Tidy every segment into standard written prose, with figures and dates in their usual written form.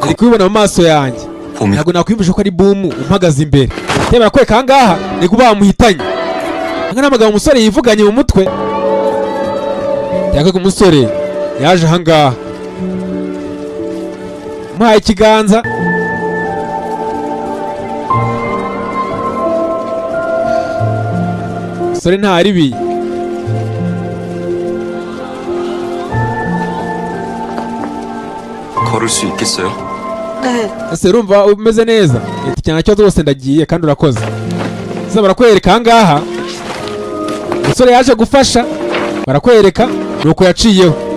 Ndi kubibona mu maso yanjye. 봄이 Ntabwo nakwiyumvisha ko ari Bomu umpagaze imbere. Reba, barakwereka ahangaha ni kuba bamuhitanye. Anga ni amagambo umusore yivuganye mu mutwe. Yakwereka umusore yaje ahangaha, umuhaye ikiganza. Umusore ntaribi. 걸을 수 있겠어요? 네. Ese urumva umeze neza? Ati cyane cyo rwose, ndagiye kandi urakoze. Ese barakwereka ahangaha umusore yaje gufasha, barakwereka nuko yaciyeho.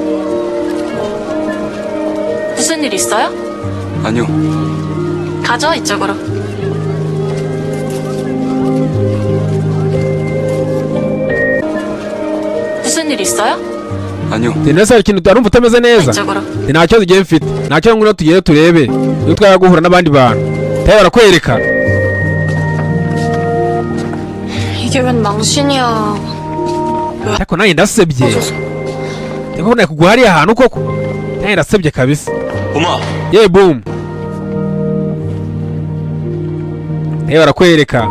무슨 일 있어요? 아니요. 가죠, 이쪽으로. 무슨 일 있어요? 아니요. Ati nese hari ikintu urumva utameze neza? 이쪽으로. Ati nta kibazo ugiye mfite, nta kibazo, ngwino tugende turebe iyo twajya guhura n'abandi bantu. Tayo barakwereka. 이게 웬 망신이야. Ariko nanjye ndasebye, ndabona kugwa hariya hantu koko, nanjye ndasebye kabisa. 봄아. Ye Boom, tayo barakwereka.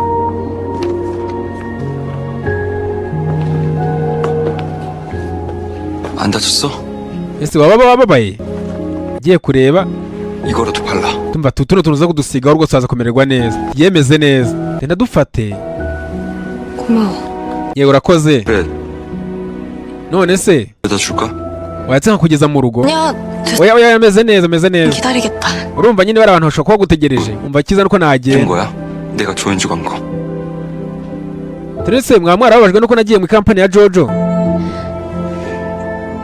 안 다쳤어? Ese waba wababaye? Agiye kureba. 이거라도 발라. Tumva tuno tuza kudusigaho rwose, waza kumererwa neza, yemeze neza, genda dufate. 고마워. Yewe, urakoze. 그래. None se 여기다 줄까? wayatse nkakugeza mu rugo? 아니야, 됐어. Oya oya, ameze neza, ameze neza. 기다리겠다. Urumva nyine bari abantu bashobora kuba bagutegereje, umva cyiza nuko 된 nagenda. 거야? 내가 조연주 간 거. Turese mwaba mwarababajwe nuko nagiye mu kampani ya Jojo?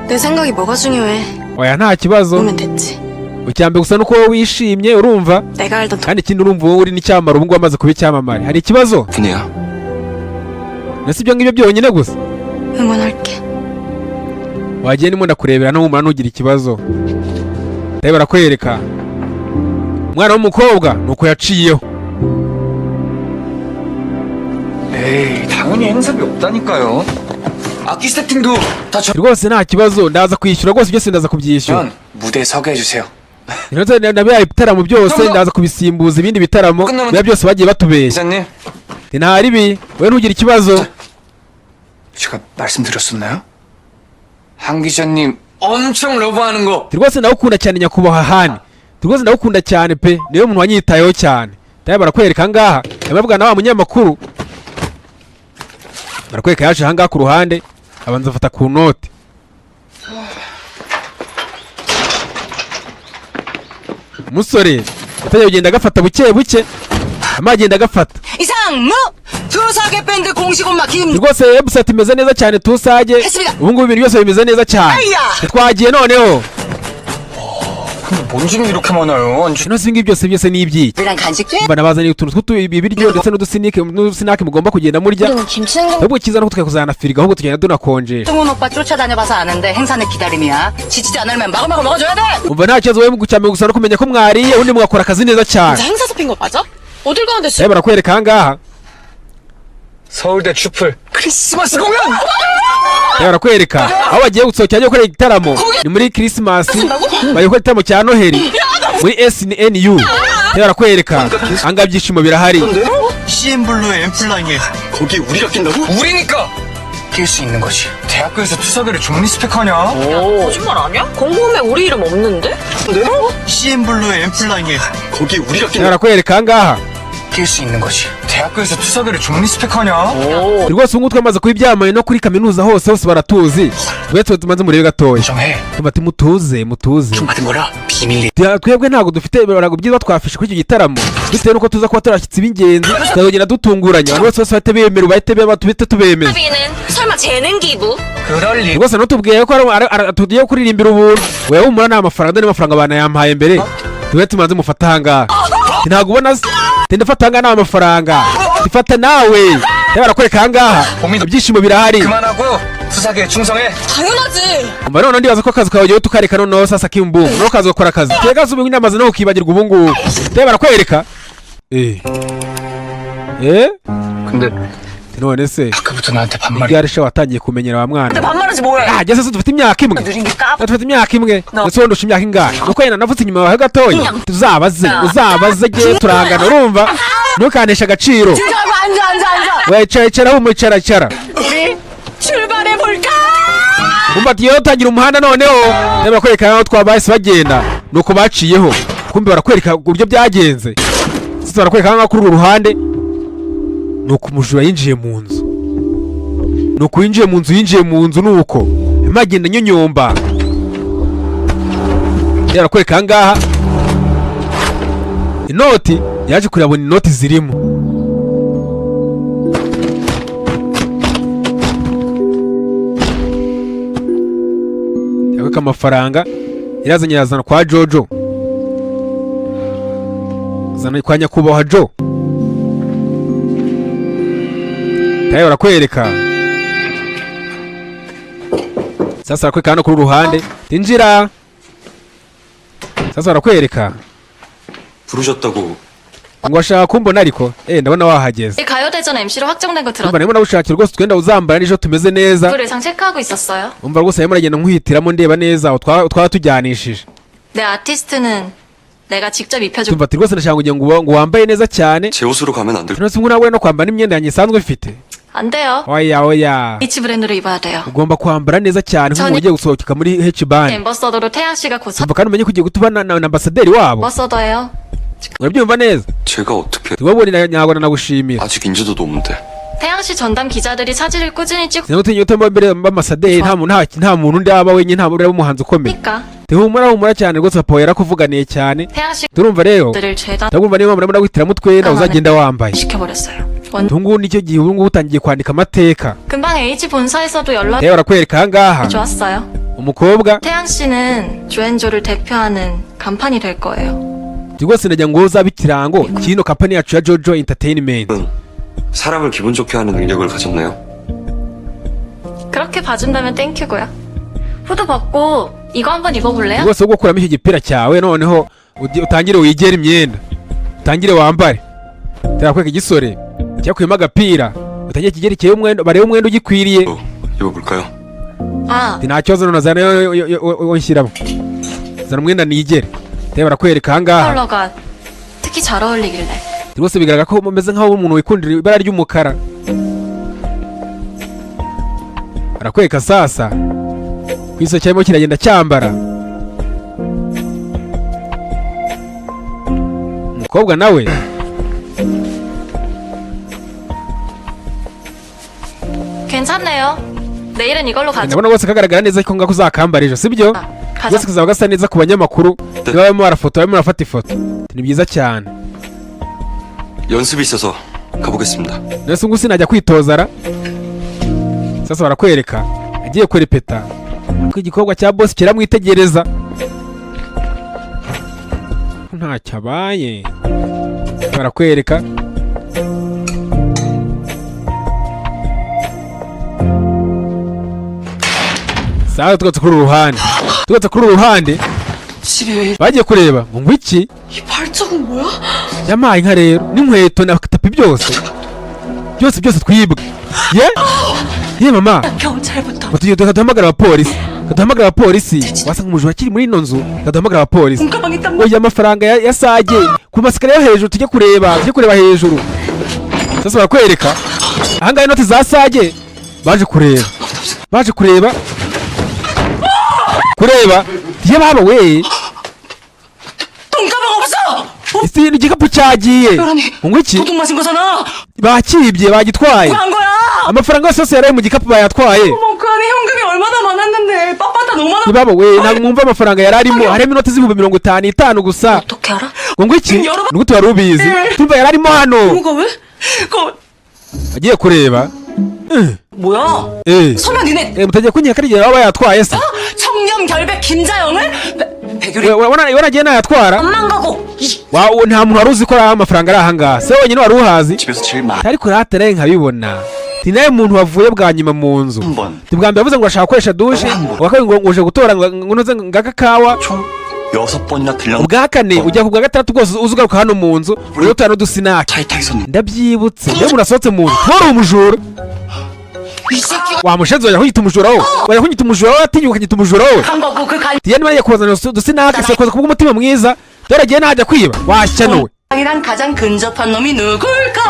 내 생각이 뭐가 중요해. Oya, nta kibazo. 오면 됐지. Icyambere gusa nuko wowe wishimye, urumva? 내가 알던 Kandi ikindi, urumva wowe uri n'icyamamare ubu ngubu, wamaze kuba icyamamare, hari ikibazo? 뿐이야. Nese ibyo ngibyo byonyine gusa? 응원할게. Wagiye ndimo ndakurebera, nuhumura ntugire ikibazo. Reba, barakwereka umwana w'umukobwa nuko yaciyeho. 에이, 당연히 행사비 없다니까요. 악기 세팅도 다 Rwose nta kibazo, ndaza kwishyura rwose, byose ndaza kubyishyura. 전 무대 서게 해주세요. Ndetse na bya bitaramo byose ndaza kubisimbuza ibindi bitaramo biba byose bagiye batubeshya. 기자님, Nta ribi, wowe ntugire ikibazo. 제가 말씀드렸었나요? 한 기자님 엄청 러브하는 거. Rwose ndawukunda cyane, nyakubahwa Hani, rwose ndawukunda cyane pe, niwe muntu wanyitayeho cyane. Tayo barakwereka ahangaha yababwa na wa munyamakuru, barakwereka yaje ahangaha ku ruhande, abanza afata ku note. Umusore yatangiye kugenda agafata buke buke, amagenda agafata. 이상무 투사계 밴드 공식 엄마 김 Rwose website imeze neza cyane, tusage ubu ngubu ibintu byose bimeze neza cyane. Twagiye noneho. 근데 뭔 짐이 이렇게 많아요? 안주. Ino si ngibi byose, byose ni ibyiki? 랑 간식도 Mba nabazaniye utuntu tw'ibiryo ndetse n'udusinike n'udusinake mugomba kugenda murya. 우리는 김치 냉장 Ahubwo cyiza nuko tukakuzana firigo, ahubwo tugenda dunakonjesha. 동훈 오빠 쫓아다녀봐서 아는데 행사는 기다림이야. 지치지 않으면 마구마구 먹어줘야 돼. Umva, nta kibazo, wowe cyane gusa no kumenya ko mwariye, ubundi mugakora akazi neza cyane. 진짜 행사 잡힌 거 맞아? 어딜 가는데 Reba, barakwereka ahangaha. 서울대 추플 크리스마스 공연! Reba, barakwereka aho bagiye gusohokera, bagiye gukora igitaramo, ni muri Christmas, bagiye gukora igitaramo cya Noheli muri SNU. Reba, barakwereka ahangaha ibyishimo birahari. CN블루의 엠플라잉에 거기 우리가 낀다고? 우리니까 낄 수 있는 거지. 대학교에서 투사계를 좀 리스펙하냐? 거짓말 아니야? 공고음에 우리 이름 없는데? CN블루의 엠플라잉에 거기 우리가 Reba, 낀다고? barakwereka ahangaha. 낄 수 있는 거지. 대학교에서 투사계를 좀 리스펙하냐? Rwose ubu ngubu twamaze kuba ibyamamare no kuri kaminuza hose hose baratuzi. Twe tuba tumaze murebe gatoya. 정해. Tuba ati mutuze, mutuze. 받은 거라 비밀리. Twebwe ntabwo dufite ntabwo byiza twafishe kuri icyo gitaramo, bitewe n'uko tuza kuba turi abashyitsi b'ingenzi, tukazagenda dutunguranye abantu bose, bose bahite bemera, bahite bahite tubemeza. 비는 설마 재능 기부? 그럴 리. Rwose ntutubwiye ko tugiye kuririmbira ubuntu. Wewe humura, nta mafaranga, dore amafaranga banayampaye mbere. Tube tumaze mufata ahangaha. Ati, ntabwo ubona se? Ati, ndafata ahangaha nta mafaranga, tifata nawe. Reba, barakwereka ahangaha ibyishimo birahari. 그만하고 투사계에 충성해. 당연하지. Umva, noneho ndibaza ko akazi kawe ugiye tukareka noneho sasa kimbungu, noneho kazi ugakora akazi tega ubu nyine no ukibagirwa ubu ngubu. Reba, barakwereka eh eh 근데 None se 아까부터 나한테 반말이 ryari watangiye kumenyera wa mwana? 근데 반말하지 뭐해? Ah, jye se dufite imyaka imwe. 느린 게 까. Dufite imyaka imwe ndetse wenda usha imyaka ingahe? Nuko yenda navutse inyuma yawe gatoya. Tuzabaze, uzabaze, ge turangana, urumva? Ntukaneshe agaciro. 진짜 앉아 앉아 앉아. We, icara, icara, humura, icara, icara. 우리 출발해 볼까? Umva ati yo tangira umuhanda noneho. Reba, barakwereka aho twabahise bagenda, nuko baciyeho. Kumbe barakwereka uburyo byagenze. Sasa barakwereka aho kuri uru ruhande, nuko umujura yinjiye mu nzu, nuko yinjiye mu nzu, yinjiye mu nzu, nuko arimo agenda anyonyomba. Reba, barakwereka aha ngaha inoti, yaje kureba abona inoti zirimo. Yakwereka amafaranga yarazanye, yazana kwa Jojo, azana kwa nyakubahwa Jo. Tayo barakwereka sasa, barakwereka hano kuri uru ruhande, tinjira. Sasa barakwereka 부르셨다고 ngo ashaka kumbona, ariko ndabona wahageze. 가요대전 MC로 확정된 거 Umva, narimo nagushakira rwose utwenda uzambara nijoro tumeze neza. 들었 의상 체크하고 있었어요. Umva rwose, narimo nagenda nkuhitiramo, ndeba neza aho twaba tujyanishije. 내 아티스트는 내가 직접 입혀줄 Tumva ati rwose ndashaka kugira ngo ngo wambaye neza cyane. 제 옷으로 가면 안 될? None se ubwo nawe no kwambara imyenda yanjye isanzwe mfite? 안 돼요. Oya, oya. H 브랜드로 입어야 돼요. Ugomba kwambara neza cyane nk'umuntu ugiye gusohoka muri H band. 엠버서더로 태양 씨가 곧 Umva, kandi umenye ko ugiye gutuba na ambasaderi wabo. 엠버서더예요. Urabyumva neza? 제가 어떻게 Tubabone, ntabwo nagushimira. 아직 인지도도 없는데 태양 씨 전담 기자들이 사진을 꾸준히 찍으니까 Sinagutinya utamba mbere b'amasaderi, nta muntu, nta muntu undi aba wenyine, nta muntu uraba umuhanzi ukomeye. Humura, humura cyane rwose, papa yarakuvuganiye cyane. 태양 Turumva rero, 씨들을 죄다 ndabumva niyo mpamvu ndimo ndaguhitiramo utwenda uzagenda wambaye. 시켜버렸어요. 원 Ubu ngubu nicyo gihe, ubu ngubu utangiye kwandika amateka. 금방 H 본사에서도 연락이 Rero barakwereka aha ngaha 좋았어요. umukobwa. 태양 씨는 조앤조를 대표하는 간판이 될 거예요. Rwose ndagira ngo uzabe ikirango cy'ino kampani yacu ya Jojo Entertainment. 사람을 기분 좋게 하는 능력을 가졌네요. 그렇게 봐준다면 thank you고요. 후드 벗고 이거 한번 입어볼래요? Rwose ubwo kuramo icyo gipira cyawe, noneho utangire wigere imyenda, utangire wambare. Turakwereka igisore cyakuyemo agapira, utangire kigerekeye umwenda, barebe umwenda ugikwiriye. 어, 입어볼까요? 아, Ati, nta kibazo, none zana yo nshyiramo, zana umwenda nigere. Reba, barakwereka aha ngaha. 컬러가 특히 잘 어울리길래. Rwose bigaragara ko umeze nk'aho umuntu wikundira ibara ry'umukara. Barakwereka sasa ku iso cyarimo kiragenda cyambara, umukobwa nawe. 괜찮네요. 내일은 이걸로 가자. Ndabona rwose kagaragara neza ko ngako uzakambara ejo, sibyo? 가자. Rwose kazaba gasa neza ku banyamakuru niba barimo barafotora, barimo barafata ifoto, ni byiza cyane. 연습이 있어서 가보겠습니다. Mbese ubwo sinajya kwitoza ra? Sasa barakwereka agiye kurepeta, ariko igikorwa cya boss kiramwitegereza, ntacyo abaye. Barakwereka sawa, tugatse kuri uru ruhande, tugatse kuri uru ruhande. 집에 Bagiye kureba ngo iki? 이 발자국 뭐야? Yampaye inka rero n'inkweto na tapi, byose byose byose twibwe. Ye ye mama! 경찰부터 Ngo tugiye, duhamagara abapolisi, duhamagara abapolisi, wasanga umujura akiri muri ino nzu, duhamagara abapolisi. 눈가방 있단 Oya, amafaranga ya sage ku masikariye yo hejuru, tujye kureba, tujye kureba hejuru. Sasa barakwereka ahangaha inoti za sage, baje kureba, baje kureba, kureba ye baba we! 돈가방 없어! Ese igikapu cyagiye? Ngo iki? 도둑 맞은 거잖아! Bakibye, bagitwaye. 한 거야! Amafaranga yose yose yari ari mu gikapu bayatwaye. 어머 그 안에 현금이 얼마나 많았는데 빳빳한 5만 원 Ntibaba we, ntabwo mwumva, amafaranga yari arimo harimo inoti z'ibihumbi 50, itanu gusa. 어떻게 알아? Ngo iki? Ni gute wari ubizi? Tumva yari arimo hano. 뭐가 왜? 그거 Agiye kureba. 뭐야? Eh. 설마 니네 Mutagiye kunyeka ari igihe baba bayatwaye se? 청렴 결백 김자영을 배규리 Urabona agiye nayatwara. 만 가고 이 Wa nta muntu wari uzi ko ari amafaranga ari ahangaha, se wenyine wari uhazi. 집에서 제일 많은 Ariko rataraye nkabibona, ni nawe muntu wavuye bwa nyuma mu nzu. 번 Ni bwa mbere yavuze ngo ashaka gukoresha douche, uwa kabiri ngo uje gutora ngo ngo noze ngaka kawa. 총 여섯 번이나 들려 Ubwa kane ujya ku bwa gatandatu bwose uza ugaruka hano mu nzu uriho utana n'udusinaki. 차에 타 있었는데 Ndabyibutse, niyo umuntu asohotse mu nzu wari umujura. 이 새끼 Wa mushenzi, wajya kunyita umujura wowe, wajya kunyita umujura wowe, atinyuka ukanyita umujura wowe. 한 거고 그 Tiye niba yagiye kubazanira udusinaki sikoza kubw'umutima mwiza, dore agiye najya kwiba washyanuwe. 간장이랑 가장 근접한 놈이 누굴까?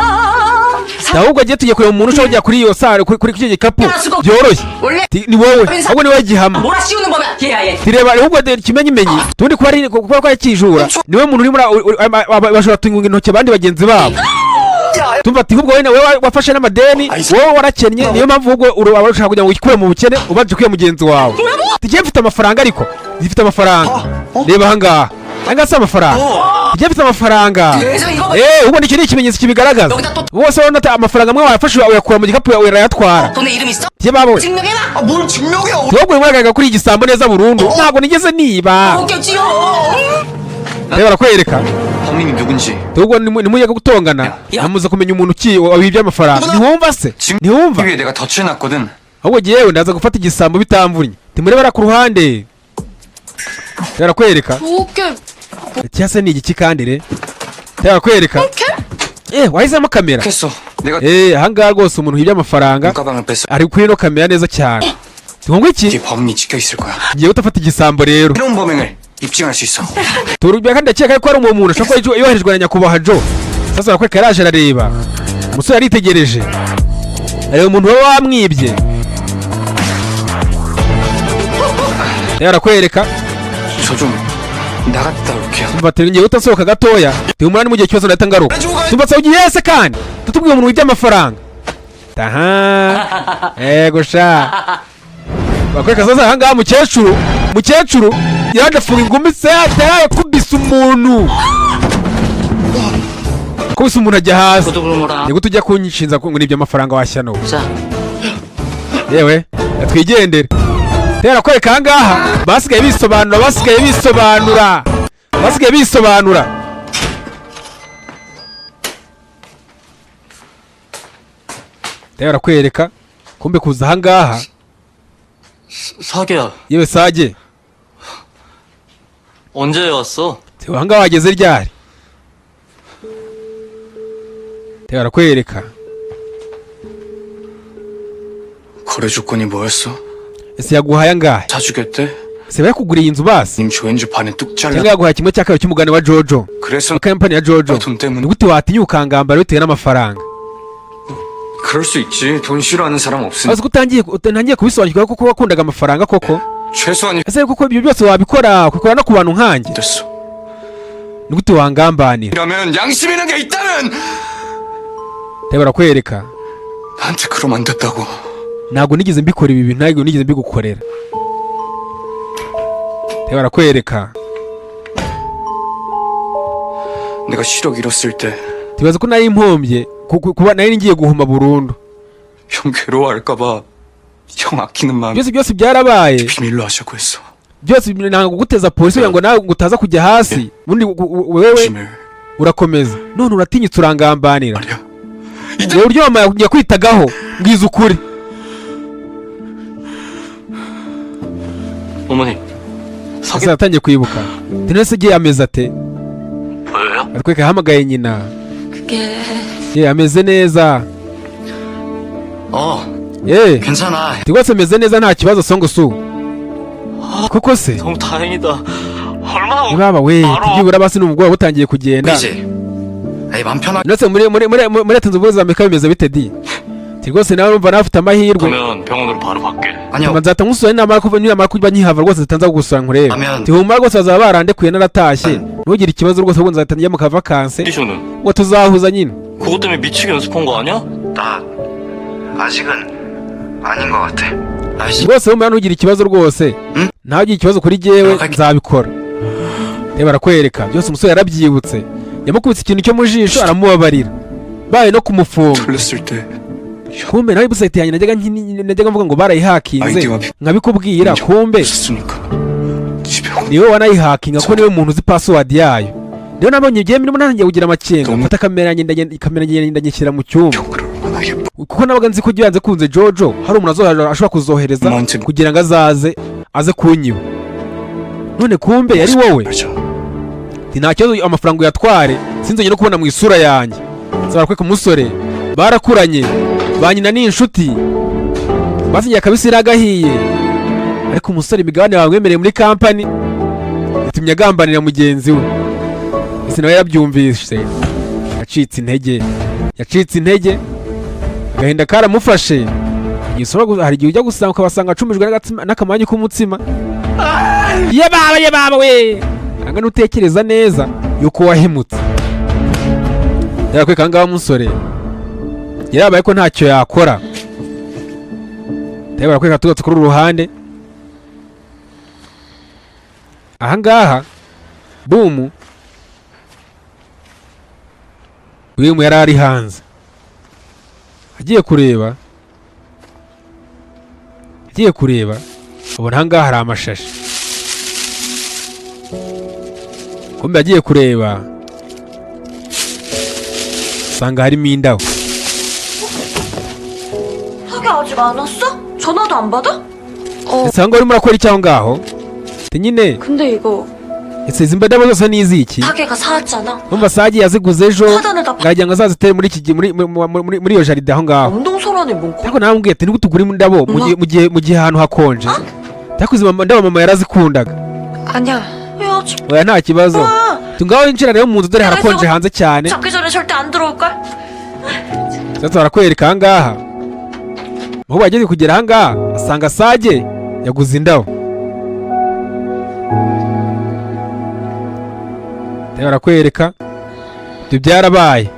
Ahubwo agiye tugiye kureba umuntu ushobora kujya kuri iyo sare kuri icyo gikapu byoroshye. 원래 Ni wowe, ahubwo ni wowe gihama. 몰아 씌우는 거면 얘야 얘. Tireba ahubwo dore ikimenyimenyi tundi kuba ari kuba kwa kijura, niwe muntu urimo bashobora tunga intoki abandi bagenzi babo. Tumva ati ahubwo wowe nawe wafashe n'amadeni, wowe warakennye, niyo mpamvu ahubwo ushaka kugira ngo wikure mu bukene ubanje kwiha mugenzi wawe. Tugiye mfite amafaranga, ariko mfite amafaranga, reba ahangaha, ahangaha si amafaranga, tugiye mfite amafaranga. 그래서 이거 봐. Eh, ubwo icyo ni ikimenyetso kibigaragaza bose urabona ati amafaranga amwe wayafashe uyakura mu gikapu urayatwara. 돈에 이름 있어? Tiye baboye. 증명해봐. 아, 뭘 증명해? Ahubwo urimo uragaragara kuri igisambo neza burundu, ntabwo nigeze niba. 웃겼지요. Reba barakwereka. 범인이 누군지 Ahubwo nimujya gutongana namuze kumenya umuntu uki wibye amafaranga, ntiwumva se, ntiwumva? 위에 내가 덫을 놨거든. Ahubwo jyewe ndaza gufata igisambo bitamvunnye, timurebe ku ruhande barakwereka. 저게 Cyangwa se ni igiki kandi re? Barakwereka, eh, wahisemo kamera. 했어. 내가 Eh, ahangaha rwose umuntu wibye amafaranga 눈가방을 뺐어. ari kuri ino kamera neza cyane, ngo iki? 뒤에 범인이 찍혀 있을 거야. Ngiye gutafata igisambo rero. 이런 범행을 입증할 수 있어. Turubya kandi ndakeka ko ari uwo muntu ushobora kuba yoherejwe na nyakubahwa Joe. Sasa barakwereka, yaraje arareba, umusore yaritegereje areba umuntu waba wamwibye. Rero barakwereka. 저 좀 나갔다 올게요. Umva ati ngiye utasohoka gatoya, tuhumura ni mu gihe kibazo ndahita ngaruka. Tumva se ugiye se kandi tutubwiye umuntu wibye amafaranga taha? Ego sha, bakwereka sasa ahangaha mukecuru, mukecuru yaje afunga ingumi se yakubise umuntu, kubise umuntu ajya hasi. 도둑을 몰아. Ni gute ujya kunyishinza ngo nibye amafaranga washyano? 자, Yewe, twigendere. Tera kwereka ahangaha basigaye bisobanura, basigaye bisobanura, basigaye bisobanura. Tera kwereka kumbe kuza ahangaha. 사계야, Yewe Sage. 언제 왔어? Tewe ahangaha wageze ryari? Tera arakwereka. 거래 조건이 뭐였어? Ese yaguhaye angahe? 사주겠대? Ese yakuguriye inzu basi? 님 조연주 반에 뚝 잘라. Cyangwa yaguhaye kimwe cya kabiri cy'umugani wa Jojo? 그래서 Kampani ya Jojo. 돈 때문에 Ni gute watinya ukangambara bitewe n'amafaranga? 그럴 수 있지. 돈 싫어하는 사람 없으니. Azi ko utangiye kubisobanukirwa koko wakundaga amafaranga koko. 최소한 Ese koko ibyo byose wabikora ukabikora no ku bantu nkanjye? 됐어. Ni gute wangambanira? 이러면 양심 있는 게 있다면 Reba barakwereka. 나한테 그러면 안 됐다고. Ntabwo nigeze mbikora ibi bintu, ntabwo nigeze mbigukorera. Reba barakwereka. 내가 10억 잃었을 때 형 Tubaza ko nari impombye kuba nari ngiye guhoma burundu. 괴로워할까봐 형 아끼는 마음에 Byose byose byarabaye. 비밀로 하자고 했어. Byose ntabwo guteza polisi kugira ngo nawe ngo utaza kujya hasi ubundi wewe 짐을 urakomeza none uratinyutse urangambanira. 말이야. Reba uburyo mama yakwitagaho, mbwiza ukuri. 어머니, Ese yatangiye kwibuka tenese igiye ameze ate? 보여요? Atwereka yahamagaye nyina. 그게 Ye ameze neza. 어, Ye 괜찮아. rwose ameze neza, nta kibazo songo su kuko se. 너무 다행이다. 얼마나 Baba we, byibura basi n'umugoroba butangiye kugenda. 그지? 아니 맘 편하게 Ndetse muri Leta Zunze Ubumwe za Amerika bimeze bite di? Ati rwose nawe urumva nawe afite amahirwe. 그러면 병원으로 바로 갈게. 아니요. Nzahita nkusura ninamara kuba nkihava rwose zitanza kugusura nkurebe. Amen. Ati humura rwose bazaba barandekuye naratashye, ntugire ikibazo rwose, ahubwo nzahita njya mu kavakanse 컨디션은? ngo tuzahuza nyine. 그것 때문에 미치게 연습한 거 아니야? 나 아직은 아닌 것 같아. 아저씨 Rwose humura ntugire ikibazo rwose, ntugire ikibazo kuri jyewe, nzabikora. Reba barakwereka byose, umusore yarabyibutse, yamukubise ikintu cyo mu jisho aramubabarira baye no kumufunga. 돌렸을 때 Kumbe nawe website yanjye najyaga mvuga ngo barayihakinze ID wapi? nkabikubwira, kumbe 없었으니까 집에 온 niwe wanayihakinga kuko niwe muntu uzi password yayo. Rero nabonye igihe mirimo nanjye kugira amakenga, mfata kamera yanjye ndagenda, kamera yanjye ndanyishyira mu cyumba 걸 얼마나 예뻐. kuko nabaga nzi ko byanze kunze Jojo hari umuntu azohera ashobora kuzohereza Umunsi- kugira ngo azaze aze kunyiba. None kumbe yari wowe. 알죠. Ati, nta kibazo, amafaranga uyatware, sinzongere no kubona mu isura yanjye. Nzaba ku musore barakuranye, ba nyina ni inshuti, basinyiye akabisi n'agahiye. Ariko umusore imigabane bamwemereye muri kampani yatumye agambanira mugenzi we. Ese nawe yarabyumvise, yacitse intege, yacitse intege, agahinda karamufashe. Igihe hari igihe ujya gusanga ukabasanga acumijwe n'akamanyu k'umutsima. Ye baba, ye baba we, ntabwo nutekereza neza yuko wahemutse. Yarakwereka aha ngaha umusore yarabaye ko ntacyo yakora. Reba, barakwereka tugatse kuri uru ruhande aha ngaha. Bumu Bumu yari ari hanze, agiye kureba, agiye kureba, abona aha ngaha hari amashashi. Kumbe agiye kureba asanga harimo indabo. 하기 아직 안 왔어? 전화도 안 받아? 어. Ese aho ngaho urimo urakora iki aho ngaho? Ati nyine. 근데 이거 Ese izi ndabo zose ni iziki? 사계가 사왔잖아. Numva Sagi yaziguze ejo, 화단을 다 ngagira ngo azazitere muri iki gihe muri iyo jardin aho ngaho. 운동소라니 뭔 Ariko namubwiye ati nigute ugura indabo mu gihe ahantu hakonje? Ariko izi ndabo mama yarazikundaga. 아니야. 야, 저 Oya, nta kibazo. Ngaho injira rero mu nzu, dore harakonje hanze cyane. 잡기 전에 절대 안 들어올걸? Sasa barakwereka aha ngaha aho bageze kugera aha ngaha, asanga Sage yaguze indabo. Rero barakwereka ibyo byarabaye.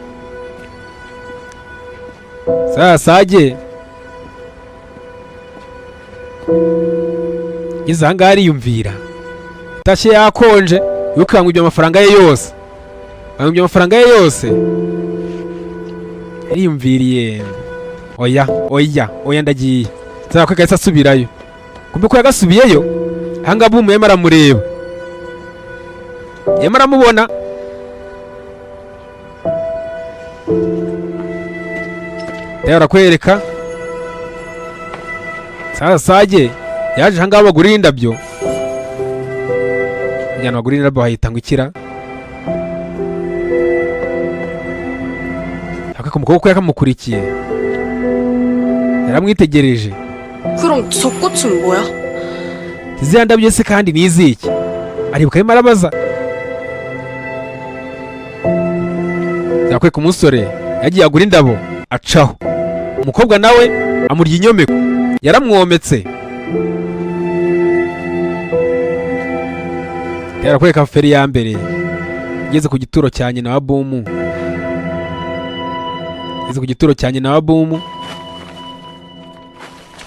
Sasa Sage ngeze aha ngaha ariyumvira, itashye yakonje, yukangwa amafaranga ye yose, bamwibye amafaranga ye yose. Yariyumviriye, oya, oya, oya, ndagiye. Nzakwereka. Yahise asubirayo. Kumbe ko yagasubiyeyo ahangaha, Bumu yarimo aramureba, yarimo aramubona. Rero arakwereka sasa Sage yaje ahangaha bagurira indabyo. Ajyana bagurira indabyo, bahita ngo ikira akaka umukobwa ko yakamukurikiye, yaramwitegereje. 그럼 저 꽃은 뭐야? Ziriya ndabyo se kandi ni iziki? Aribuka arimo arabaza. Yakwereka umusore yagiye agura indabo, acaho umukobwa nawe amurya inyomeko, yaramwometse. Yarakwereka feri ya mbere igeze ku gituro cya nyina wa Bumu, igeze ku gituro cya nyina wa Bumu.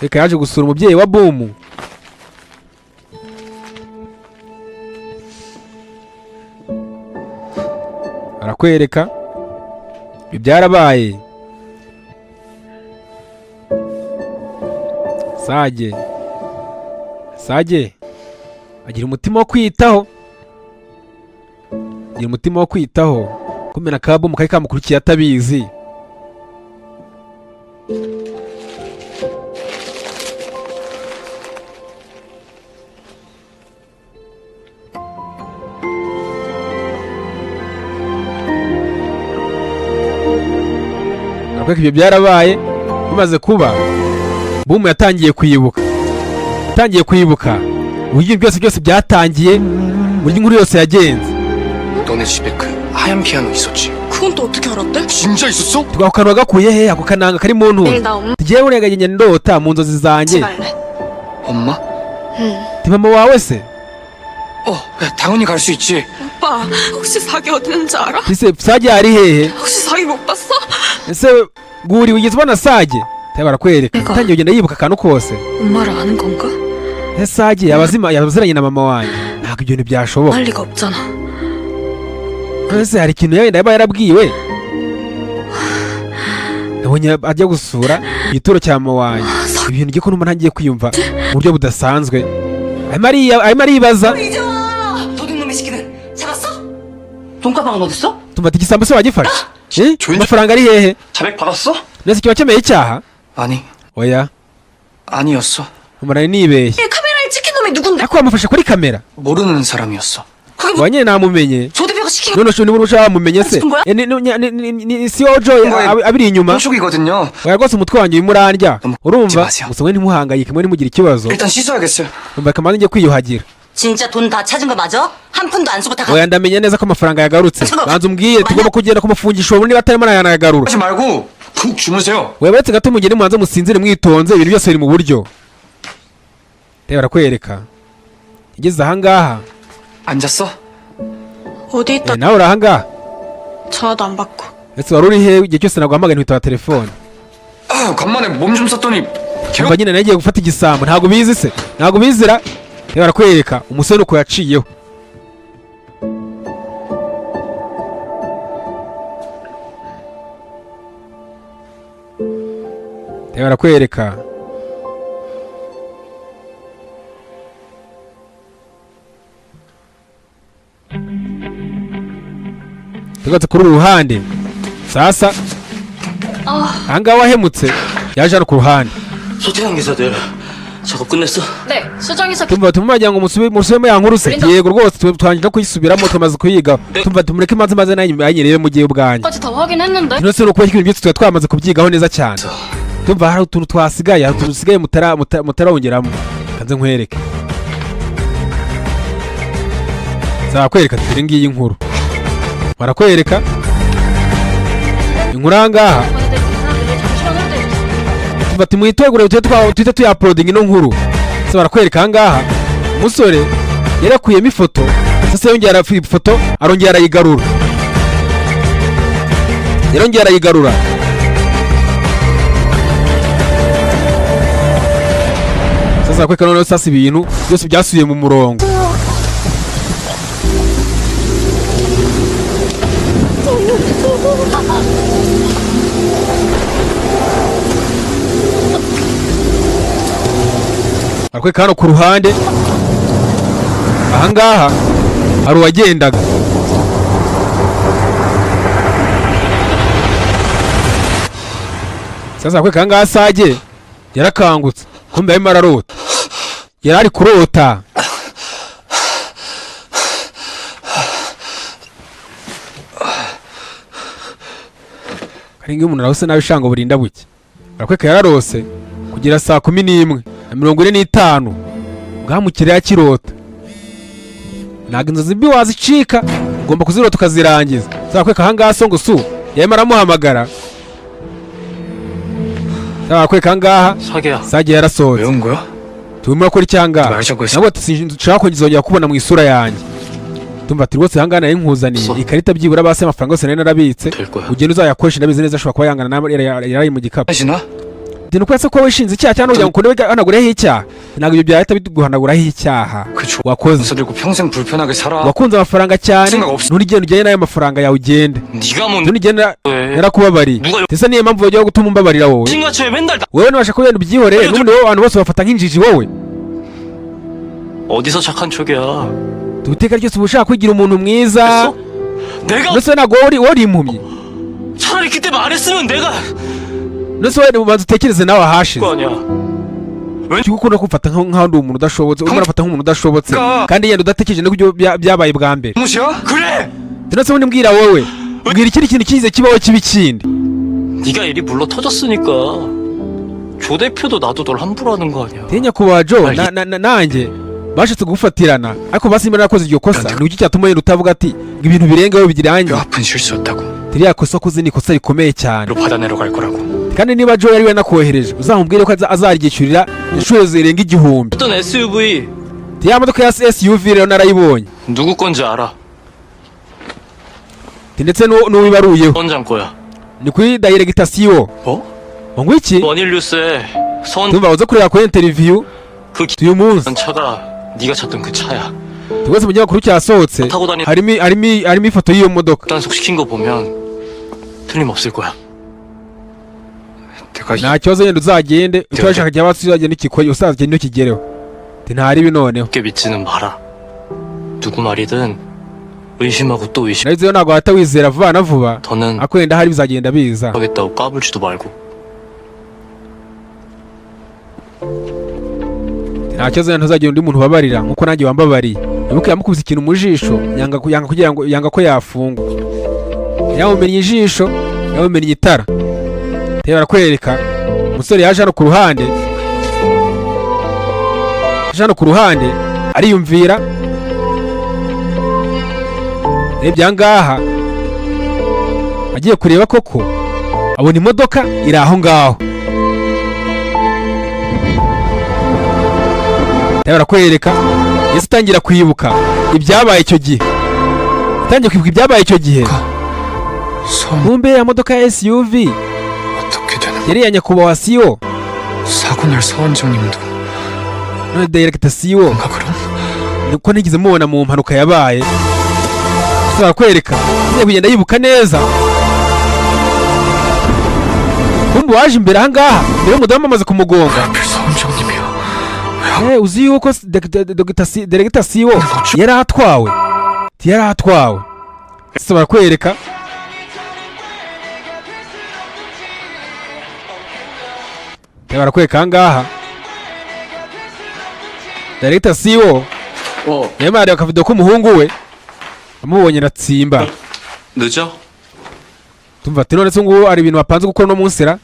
Reka yaje gusura umubyeyi wa Bumu. Barakwereka ibyo byarabaye. Sage, Sage agira umutima wo kwitaho, agira umutima wo kwitaho. Kumena ka Bumu kari kamukurikiye atabizi. Barakwereka ibyo byarabaye. Bimaze kuba, Bumu yatangiye kwibuka, yatangiye kwibuka uburyo byose byose byatangiye, uburyo inkuru yose yagenze. 너네 집에 그 하얀 피아노 있었지? 그건 또 어떻게 알았대? 진짜 있었어? Ako kantu wagakuye he, ako kananga kari mu ntuza? 내일 나 엄마 Tugiye burengagenya ndota mu nzozi zanjye. 집 갈래. 엄마? Ti mama wawe se? 어, 야, 당연히 갈 수 있지. 오빠 혹시 사기 어디 있는지 알아? Ese Sage ari hehe? 혹시 사기 못 봤어? Ese Guri wigeze ubona Sage? Tayo barakwereka. Ego. Yatangiye kugenda yibuka akantu kose. 엄마를 아는 건가? Ese Sage yabazima yabaziranye na mama wanjye? Ntabwo ibyo bintu byashoboka. 알 리가 없잖아. Ese hari ikintu yenda yaba yarabwiwe? Nabonye ajya gusura igituro cya mama wanjye, ibintu ngiye ko numva ntangiye kwiyumva mu buryo budasanzwe. Arimo aribaza. 도둑놈의 새끼는 잡았어? 돈가방은 어딨어? Tumva ati igisambo se wagifashe? Eh? 조인- Amafaranga ari hehe? 자백 받았어? Mbese kiba cyemeye icyaha? 아니, Oya. 아니었어. Umva, nari nibeshye. 카메라에 찍힌 놈이 누군데? Ariko wamufashe kuri kamera. 모르는 사람이었어. 그게 뭐 Wa nyine namumenye. 조 대표가 시킨 None ushobora niba ushaka wamumenye se? 거야? Eh, ni si wowe Joy abiri inyuma. 홍족이거든요. Oya rwose umutwe wanjye urimo urandya, urumva? 마세요. Gusa mwe ntimuhangayike, mwe ntimugire ikibazo. 일단 씻어야겠어요. Umva, kamanza njye kwiyuhagira. 진짜 돈 다 찾은 거 맞아? 한 푼도 안 쓰고 다 Oya, ndamenya neza ko amafaranga yagarutse. Banza umbwire, tugomba kugenda kumufungisha ubu niba atarimo arayanayagarura. 하지 말고 푹 주무세요. Oya, uretse gato mugende mubanze musinzire mwitonze, ibintu byose biri mu buryo. Reba, barakwereka igeze ahangaha. 앉았어? 어디 있다 Eh, nawe uri ahangaha? 전화도 안 받고. Ese wari uri he igihe cyose naguhamagaye ntiwitaba telefone? 아, 간만에 몸 좀 썼더니 Umva nyine, nagiye gufata igisambo, ntabwo ubizi se? Ntabwo ubizira? Reba, barakwereka umusore uko yaciyeho. Reba, barakwereka tugatse kuri uru ruhande. Sasa ahangaha wahemutse yaje hano ku ruhande. 소태양 기사들 작업 끝냈어? 네, 수정이서 Tumva tumubagira ngo musubiremo ya nkuru se? Yego rwose, turangije no kuyisubiramo, tumaze kuyiga. Tumva tumureke maze maze nanjye nyirebe mu gihe ubwanjye. 까지 다 확인했는데. Ino se ni ukubera ko ibintu byose tuba twamaze kubyigaho neza cyane? Tumva hari utuntu twasigaye, hari utuntu dusigaye mutarongeramo, kanze nkwereke. Nzakwereka, dore ngiyi inkuru. Barakwereka inkuru ahangaha. Tuva tumwitegure tuhite tuyauploadinga ino nkuru. Se barakwereka ahangaha umusore yari yakuyemo ifoto, sasa yongera ifoto arongera arayigarura, yarongera arayigarura. Sasa barakwereka noneho sasa ibintu byose byasubiye mu murongo. Barakwereka hano ku ruhande ahangaha hari uwagendaga. Sasa barakwereka ahangaha Sage yarakangutse, kumbe arimo ararota, yari ari kurota. Hari nk'iyo umuntu arose nabi shanga burinda buke. Barakwereka yararose kugera saa 11:45 bwamukiriye akirota. Ntabwo inzozi mbi wazicika, ugomba kuzirota ukazirangiza. Barakwereka ahangaha so ngo su yarimo aramuhamagara. Barakwereka ahangaha 사계야 Sage yarasohotse. 왜 온 거야? Turimo urakora icyangaha? Baje gusa. Nabwo ati sinshaka kongera kubona mu isura yanjye. Tumva ati rwose ahangaha nari nkuzaniye So. ikarita, byibura basi amafaranga yose nari narabitse 될 거야. ugenda uzayakoresha, ndabizi neza ashobora kuba yangana nawe yari mu gikapu. 하시나? Ati ni ukwese ko wishinze icyaha cyangwa kugira ngo ukunde wihanagureho icyaha? Ntabwo ibyo byahita biguhanaguraho icyaha 그 wakoze. 좋아서 들고 평생 불편하게 살아. Wakunze amafaranga cyane. Singa 없어. Nturigenda ujyane n'ayo mafaranga yawe, ugende. 네가 뭔데? Nturigenda, narakubabariye. 누가 Ndetse niyo mpamvu bagiye gutuma umbabarira wowe. 친같이 왜 맨날 나 Wowe nubasha kugenda ubyihorere, n'ubundi wowe abantu bose bafata nk'injiji wowe. 어디서 착한 척이야? Iteka ryose uba ushaka kwigira umuntu mwiza. 됐어? 내가 Ndetse ntabwo wowe uri impumyi. 차라리 그때 말했으면 내가 Ndetse wowe ubanza utekereze nawe ahashize. 거 아니야. Kuko ukunda kumfata nk'aho ndi umuntu udashobotse, urimo urafata nk'umuntu udashobotse kandi yenda udatekereje n'uburyo byabaye bwa mbere. 잘못이야? 그래! Ndetse ubundi mbwira wowe, mbwira ikindi kintu kize kibaho kibi kindi. 네가 일이 물러 터졌으니까 조 대표도 나도 널 함부로 하는 거 아니야. Tinya nyakubahwa Joe nanjye bashatse kugufatirana, ariko basi niba narakoze iryo kosa, ni iki cyatuma yenda utavuga ati ngo ibintu birengeho bigirangiye? 뼈 아픈 실수였다고. Ririya kosa wakoze ni ikosa rikomeye cyane. 로 받아내러 갈 거라고. Kandi niba Joe yari we nakohereje, uzamubwire ko azaryishyurira inshuro zirenga 1000. 어떤 SUV Ya modoka ya SUV rero narayibonye. 누구 건지 알아. Ndetse n'uwibaruyeho. 원장 거야. Ni kuri dayiregitasiyo. 뭐? Ngo iki? 원일 뉴스에 선 Tumva uze kureba kuri interiviyu 그 uyu munsi. 차가 네가 찾던 그 차야. Rwose mu kinyamakuru cyasohotse 타고 다니 harimo ifoto y'iyo modoka. 단속 시킨 거 보면 틀림없을 거야. 내가 Nta kibazo, yenda uzagende icyo washaka cyaba uzagenda ukikore, uzagende ukigereho. Ati ntaribi noneho. 쉽게 믿지는 마라. 누구 말이든 의심하고 또 의심. Nabizeyo ntabwo wahita wizera vuba na vuba, 더는 ariko wenda hari bizagenda biza. 하겠다고 까불지도 말고. Nta kibazo, ntuzagira undi muntu ubabarira nkuko nanjye wambabariye. Ibuka yamukubise ikintu mu jisho, yanga kugira ngo yanga ko yafungwa. Yamumennye ijisho, yamumennye itara. Reba, barakwereka umusore yaje hano ku ruhande, yaje hano ku ruhande ariyumvira. Rebye aha ngaha, agiye kureba koko abona imodoka iri aho ngaho. Reba, barakwereka yahise atangira kwibuka ibyabaye icyo gihe, atangiye kwibuka ibyabaye icyo gihe. 섬 Kumbe ya modoka ya SUV 어떻게 되는 yari iya nyakubahwa CEO. 사고 날 서원장님도 None director CEO 뭔가 그럼? niko ntigeze mubona mu mpanuka yabaye. Gusa barakwereka agiye kugenda yibuka neza. Kumbe waje imbere aha ngaha mbere y'umudamu amaze kumugonga. 하필 서원장님이야. Uzi yuko director CEO yari atwawe, yari atwawe. Gusa barakwereka barakwereka aha ngaha director CEO 어 yarimo arareba akavido k'umuhungu we, amubonye aratsimba. 늦어? Tumva ati none se ngubu hari ibintu bapanze gukora uno munsi ra?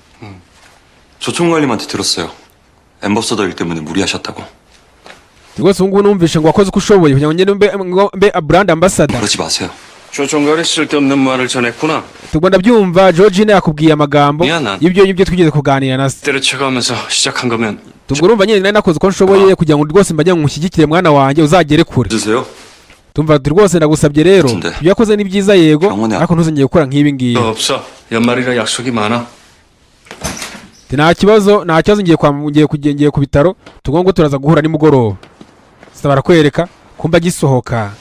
조 총괄님한테 들었어요. ambassador 일 때문에 무리하셨다고. Rwose ubu ngubu numvishe ngo wakoze uko ushoboye kugira ngo ngende mbe brand ambassador. 그러지 마세요. 조총괄이 쓸데없는 말을 전했구나. Tugomba ndabyumva, Georgine yakubwiye amagambo Yana. y'ibyo twigeze kuganira na se. 때려쳐가면서 시작한 거면 Tubwo urumva nyine nari nakoze uko nshoboye kugira ngo rwose mbajye ngushyigikire mwana wanjye, uzagere kure. 드세요. Tumva ati rwose ndagusabye rero, Nde. ibyo wakoze ni byiza yego, 병원에 ariko ntuzongere gukora nk'ibi ngibi. 너 없어. 연말이라 약속이 많아. Ati, nta kibazo, nta kibazo, ngiye kwa ngiye kujya ngiye ku bitaro, tugomba turaza guhura nimugoroba. Sasa barakwereka kumba agisohoka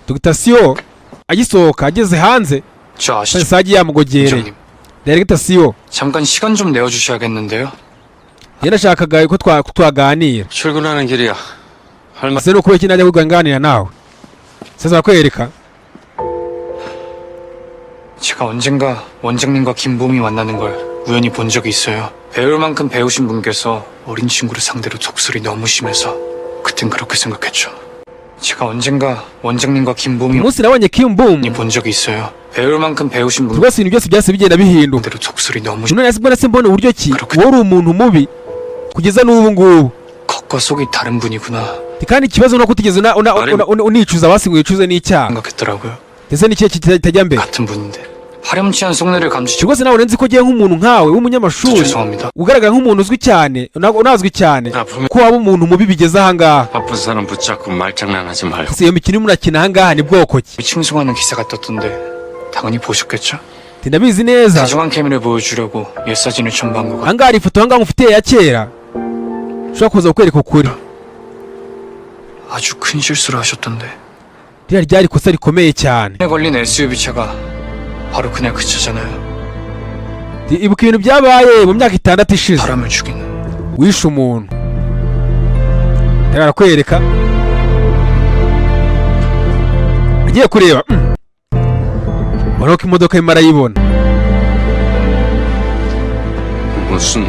Dr. CEO agisohoka ageze hanze, 저 아시죠? sagi yamugogereye. 원장님 Director CEO, 잠깐 시간 좀 내어주셔야겠는데요. njye nashakaga ko twaganira. 출근하는 길이야. 할 말. Ese ni ukubera iki najya kuganira nawe? Sasa barakwereka 제가 언젠가 원장님과 김봄이 만나는 걸 우연히 본 적이 있어요. 배울 만큼 배우신 분께서 어린 친구를 상대로 독설이 너무 심해서 그땐 그렇게 생각했죠. 제가 언젠가 원장님과 김봄이 umunsi nabonye Kim Boom, 본 적이 있어요. 배울 만큼 배우신 분 rwose ibintu byose byahise bigenda bihinduka. 상대로 독설이 너무 None nahise mbona, se mbona uburyo ki wowe uri umuntu mubi kugeza n'ubu ngubu. 겉과 속이 다른 분이구나 Kandi ikibazo ni uko utigeze unicuza, basi ngo wicuze n'icyaha. 생각했더라고요. Ndetse n'ikihe kitajya mbere. 같은 분인데 파렴치한 속내를 감지 Rwose nawe nzi ko ugiye nk'umuntu nkawe w'umunyamashuri, 죄송합니다. ugaragara nk'umuntu uzwi cyane, unazwi cyane, 아프면 ko waba umuntu mubi bigeze ahangaha. 아픈 사람 붙잡고 말장난하지 말고. Ese iyo mikino urimo urakina ahangaha ni bwoko ki? 칭송하는 기사가 떴던데 당연히 보셨겠죠? Ati, ndabizi neza. 다정한 케미를 보여주려고 옛 사진을 첨부한 거 같... Ahangaha hari ifoto ahangaha ngufitiye ya kera ushobora kuza kukwereka ukuri. 아주 큰 실수를 하셨던데 Ririya ryari ikosa rikomeye cyane. 에 걸린 SUV 차가 바로 그날 그 차잖아요. Ati, ibuka ibintu byabaye mu myaka 6 ishize, 사람을 죽이는 wishe umuntu. Barakwereka agiye kureba, ubona ko imodoka arimo arayibona. 무슨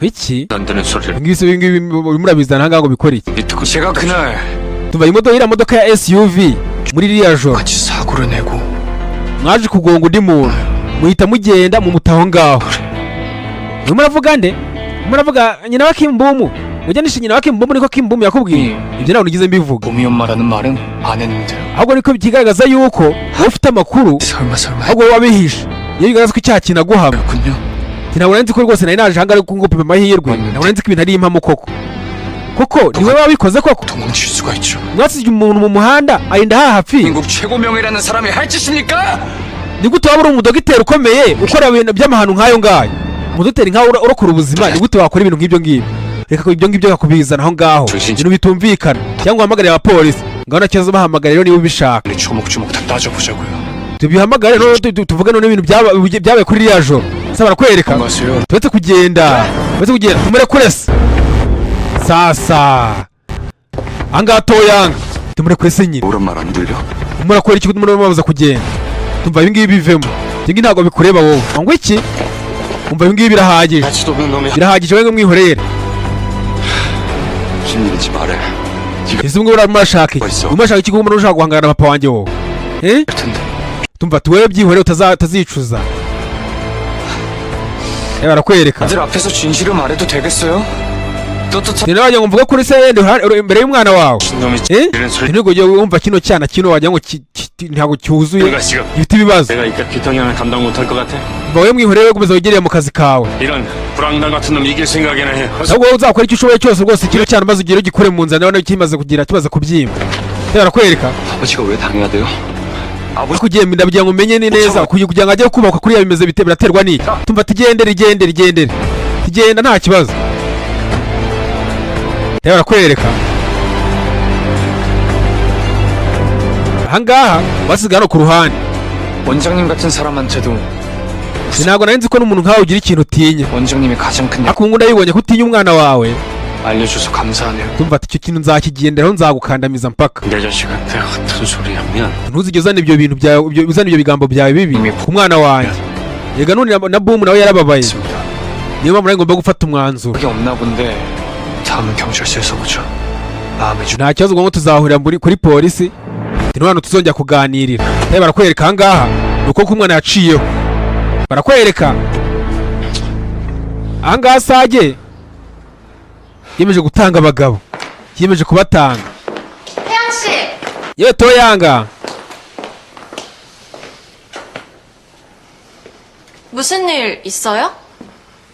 Iki 안 되는 소리를. ngibi se, ibi ngibi urimo urabizana ahangaha ngo bikore iki? 네 듣고 제가 그날 Tuva imodoka, iriya modoka ya SUV muri ririya joro 같이 사고를 내고 mwaje kugonga undi muntu, muhita mugenda mumuta aho ngaho. Urimo uravuga nde? Urimo uravuga nyina wa Kimbumu? Ujya nishe nyina wa Kimbumu, niko Kimbumu yakubwiye ibyo? Ntabwo nigeze mbivuga. 봄이 엄마라는 말은 안 했는데요. Ahubwo niko bikigaragaza yuko wowe ufite amakuru, 설마 설마 ahubwo wowe wabihishe. Iyo bigaragaza ko icyaha kinaguhama. 했군요. Ati, ntabwo nari nzi ko rwose nari naje ahangaha ariko ngo upima amahirwe, ntabwo nari nzi ko ibintu ari impamo koko. Koko ni wowe wabikoze koko? 도망칠 수가 있죠. Mwasize umuntu mu muhanda arinda hahafi. 한국 최고 명예라는 사람이 할 짓입니까? Ni gute waba uri umudogiteri ukomeye ukora ibintu by'amahano nk'ayo ngayo? Umudogiteri nkawe urokora ubuzima, ni gute wakora ibintu nk'ibyo ngibyo? Reka ko ibyo ngibyo bakubizana aho ngaho, ibintu bitumvikana, cyangwa uhamagare abapolisi ngaho. Nta kibazo, bahamagare rero niba ubishaka. 우리 조목조목 다 따져보자고요. Tubihamagare noneho tuvuge noneho ibintu byabaye kuri ririya joro. Sasa barakwereka 가세요. turetse kugenda, turetse kugenda, tumurekure se. Sasa ahangaha toyanga tumurekure se nyine. 오란 말 안 들려? Murakora iki murababuza kugenda? Tumva ibi ngibi bivemo, ibi ngibi ntabwo bikureba wowe. Ngo iki? Umva, ibi ngibi birahagije. 같이도 없는 놈이 Birahagije, wowe mwihorere. 무슨 일인지 말해. 네가 Ese ubwo urashaka iki? Wese. Urashaka iki kuko ushaka guhangana na papa wanjye wowe? Eh, 텐데. tumva tuwewe byihorere utazicuza. Eh, barakwereka. 아들 앞에서 진실을 말해도 되겠어요? 떳떳한 Ni wagira ngo mvuge kuri se yenda imbere y'umwana wawe? 놈이 Eh, 이런 소리 ntabwo ugiye wumva kino cyana kino wagira ngo ntabwo cyuzuye, 내가 지금 gifite ibibazo. 내가 이깟 귀퉁이 하나 감당 못할 것 같아? Mva wowe mwihorere, gukomeza wigereye mu kazi kawe. 이런 불황달 같은 놈 이길 생각이나 해. 어서 Ahubwo wowe uzakora icyo ushoboye cyose rwose, kino cyana maze ugere ugikure mu nzira, nawe kimaze kugira kimaze kubyimba. Eh, barakwereka. 아버지가 왜 당해야 돼요? Ariko ugiye ndagira ngo umenye ni neza kugira ngo ajye kubakwa kuriya bimeze bite, biraterwa n'iki? Tumva tugendere, igendere, igendere, tugenda nta kibazo. Rero barakwereka ahangaha basigaye hano ku ruhande. 원장님 같은 사람한테도 Ntabwo nari nzi ko n'umuntu nkawe ugira ikintu utinya. 원장님이 가장 큰 Ariko ubu ngubu ndabibonye ko utinya umwana wawe. 알려줘서 감사하네요. Tumva ati icyo kintu nzakigenderaho, nzagukandamiza mpaka. 내 자식한테 같은 소리 하면 Ntuzigeze uzana ibyo bintu byawe, uzana ibyo bigambo byawe bibi ku mwana wanjye. Yega none na Bumu nawe yarababaye. 있습니다. Niyo mpamvu nawe ngomba gufata umwanzuro. 그게 없나 본데 다음은 경찰서에서 보죠. 마음의 준 Nta kibazo, ubwo ngo tuzahurira kuri polisi ni hano tuzongera kuganirira. Reba, barakwereka ahangaha ni uko umwana yaciyeho. Barakwereka ahangaha Sage yemeje gutanga abagabo, yemeje kubatanga. 태양 씨! Yewe Toyanga. 무슨 일 있어요?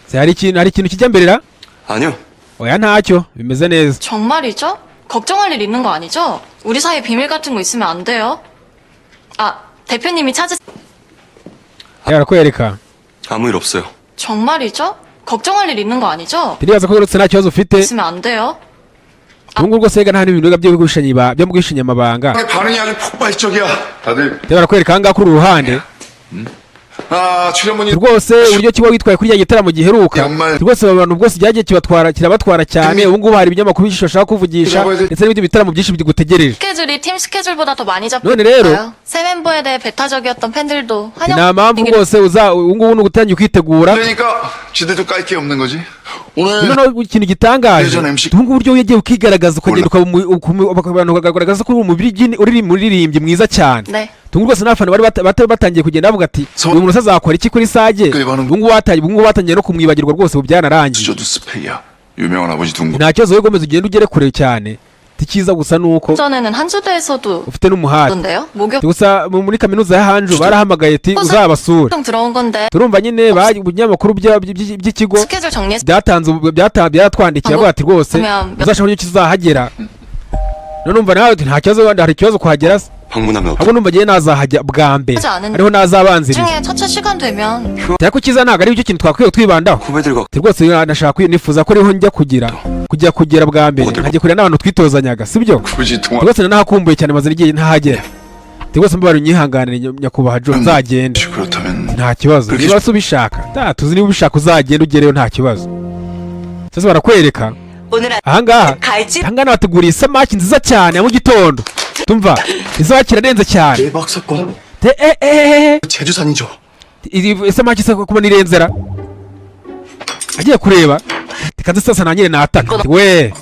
Se hari ikintu kijya mbere ra? 아니요. Oya, ntacyo, bimeze neza. 정말이죠? 걱정할 일 있는 거 아니죠? 우리 사이에 비밀 같은 거 있으면 안 돼요. 아, 대표님이 찾으... Reba, barakwereka. 아무 일 없어요. 정말이죠? 걱정할 일 있는 거 아니죠? Turibaza ko rwose nta kibazo ufite. 있으면 안 돼요. Ubu ngubu rwose rega nta n'ibintu byo guhishanya amabanga. 반응이 아주 폭발적이야. 다들 Reba, barakwereka ahangaha kuri uru ruhande. 아 출연분이 Rwose uburyo kiba witwaye kuri iriya gitaramo giheruka, Yamara- rwose aba bantu rwose byagiye kibatwara, kirabatwara cyane. Ubu ngubu hari ibinyamakuru byinshi bashaka kuvugisha ndetse n'ibindi bitaramo byinshi bigutegereje. 스케줄이 팀 스케줄보다 더 많이 none rero 잡혔어요. 새 멤버에 대해 배타적이었던 팬들도 환영. Nta mpamvu rwose uza ubu ngubu ni ugutangira ukitegura. 그러니까 지들도 깔 게 없는 거지. 오늘 Noneho ikintu gitangaje, Ejo MC ubu ngubu uburyo wagiye ukigaragaza ukagenda ukaba abantu bakagaragaza ko uri umuririmbyi mwiza cyane. 네. Ubu ngubu rwose n'abafana bari batangiye kugenda bavuga ati uyu muntu se azakora iki kuri Sage? Ubu ngubu batangiye no kumwibagirwa rwose, ubu byanarangiye. 저도 스펙이야. 유명한 아버지 둔 거. Nta kibazo, wowe gomeza ugende ugere kure cyane. Icyiza gusa ni uko 전에는 한주대에서도 ufite n'umuhate. 던데요? 목욕 Gusa muri kaminuza ya Hanju barahamagaye ati uzabasure. 들어온 건데 Turumva nyine ibinyamakuru by'ikigo 스케줄 정리했 byatanze byaratwandikiye avuga ati rwose uzashaka uburyo kizahagera. None numva nawe uti nta kibazo wenda hari ikibazo kuhagera se? 방문하면 Ahubwo numva ngiye nazahajya bwa mbere, ariho nazabanziriza. 나중에 첫째 시간 되면 Ariko icyiza ntabwo ari cyo kintu twakwiye twibandaho. 후배들과 Ati rwose nashaka nifuza ko ariho njya kugira kujya kugera bwa mbere, nkajya kureba n'abantu twitozanyaga, sibyo? 굳이 통화. Rwose nanahakumbuye cyane, maze n'igihe ntahagera. Ati rwose mbabarira unyihanganire nyakubahwa Joe, nzagende. 그렇다면 Nta kibazo, niba se ubishaka ta tuzi, niba ubishaka uzagenda ugereyo nta kibazo. Sasa barakwereka 오늘 ahangaha. 갈집 Ahangaha nabateguriye isamaki nziza cyane ya mu gitondo. Tumva, isamaki irarenze cyane. 대박 사건. Te eh eh eh, 제주산이죠. iri isamaki isa kuba nirenzera agiye kureba reka nze sasa nangire nataka we.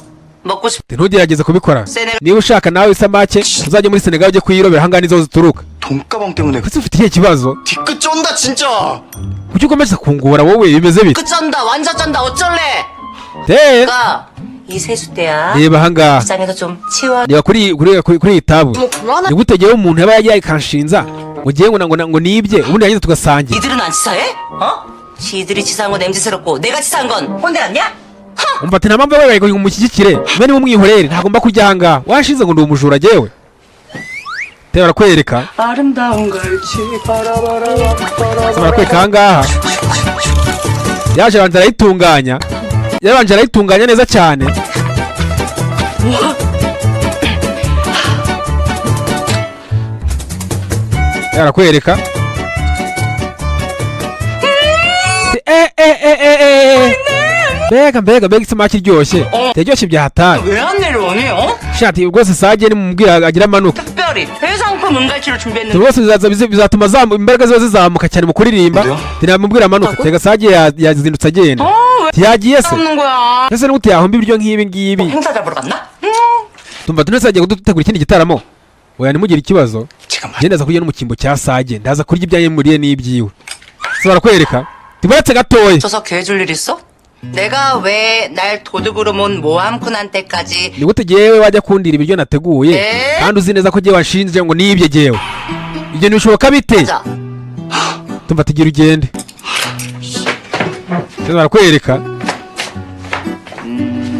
먹고 싶 Ntugerageze kubikora. Senegal. Niba ushaka nawe isamake uzajye muri Senegal ujye kuyirobera, ahangaha nizo zituruka. 돈가방 때문에 Ese ufite ikihe kibazo? 뒤끝 쫀다 진짜. Kuki ukomeza kungura wowe, bimeze bite? 끝 쩐다 완전 쩐다 어쩔래? Te 가, 이 세수대야. reba ahangaha. 시장에서 좀 치워. Reba kuri iyi tabu. 뭐 그만해. Ni gute ngewe umuntu yaba yagiye akanshinza ngo ngewe ngo nibye, ubundi yarangiza tugasangira? 니들은 안 치사해? 어? 지들이 치사한 건 MZ스럽고 내가 치사한 건 꼰대 같냐? Umva ati nta mpamvu yabaye ngo umushyigikire mbe niba umwihorere, ntagomba kujya ahangaha washinze ngo ndi umujura jyewe. Te barakwereka. 아름다운 갈치 Sasa barakwereka ahangaha yaje abanza arayitunganya, yabanje arayitunganya neza cyane. Barakwereka eh eh eh eh eh, mbega mbega mbega isamaki iryoshye, iryoshye bya hatari. 왜 안 내려오니? 어? Shati rwose Sage nimumubwira agira amanuka. 특별히 해상품 은갈치를 준비했는데 Rwose bizaza bizatuma imbaraga ziba zizamuka cyane mu kuririmba, tinamubwira amanuka. Tega Sage yazindutse agenda. 어, 왜 왜 Ntiyagiye se? 없는 거야? Ese ni gute yahomba ibiryo nk'ibi ngibi? 행사 잡으러 갔나? Tumva tunese yagiye kudutegura ikindi gitaramo. Oya, ntimugire ikibazo. 제가 Njye ndaza kurya no mu cyimbo cya Sage, ndaza kurya ibyanjye muriye n'ibyiwe. Se barakwereka tiburetse gatoya. 줘서 괴해줄 일 있어? 내가 왜 날 도둑으로 몬 모함꾼한테까지 Ni gute jyewe wajya kundira ibiryo nateguye Eh? kandi uzi neza ko jyewe wanshinje ngo nibye jyewe? Ibyo ntibishoboka bite? 자 Tumva tugira ugende. Se barakwereka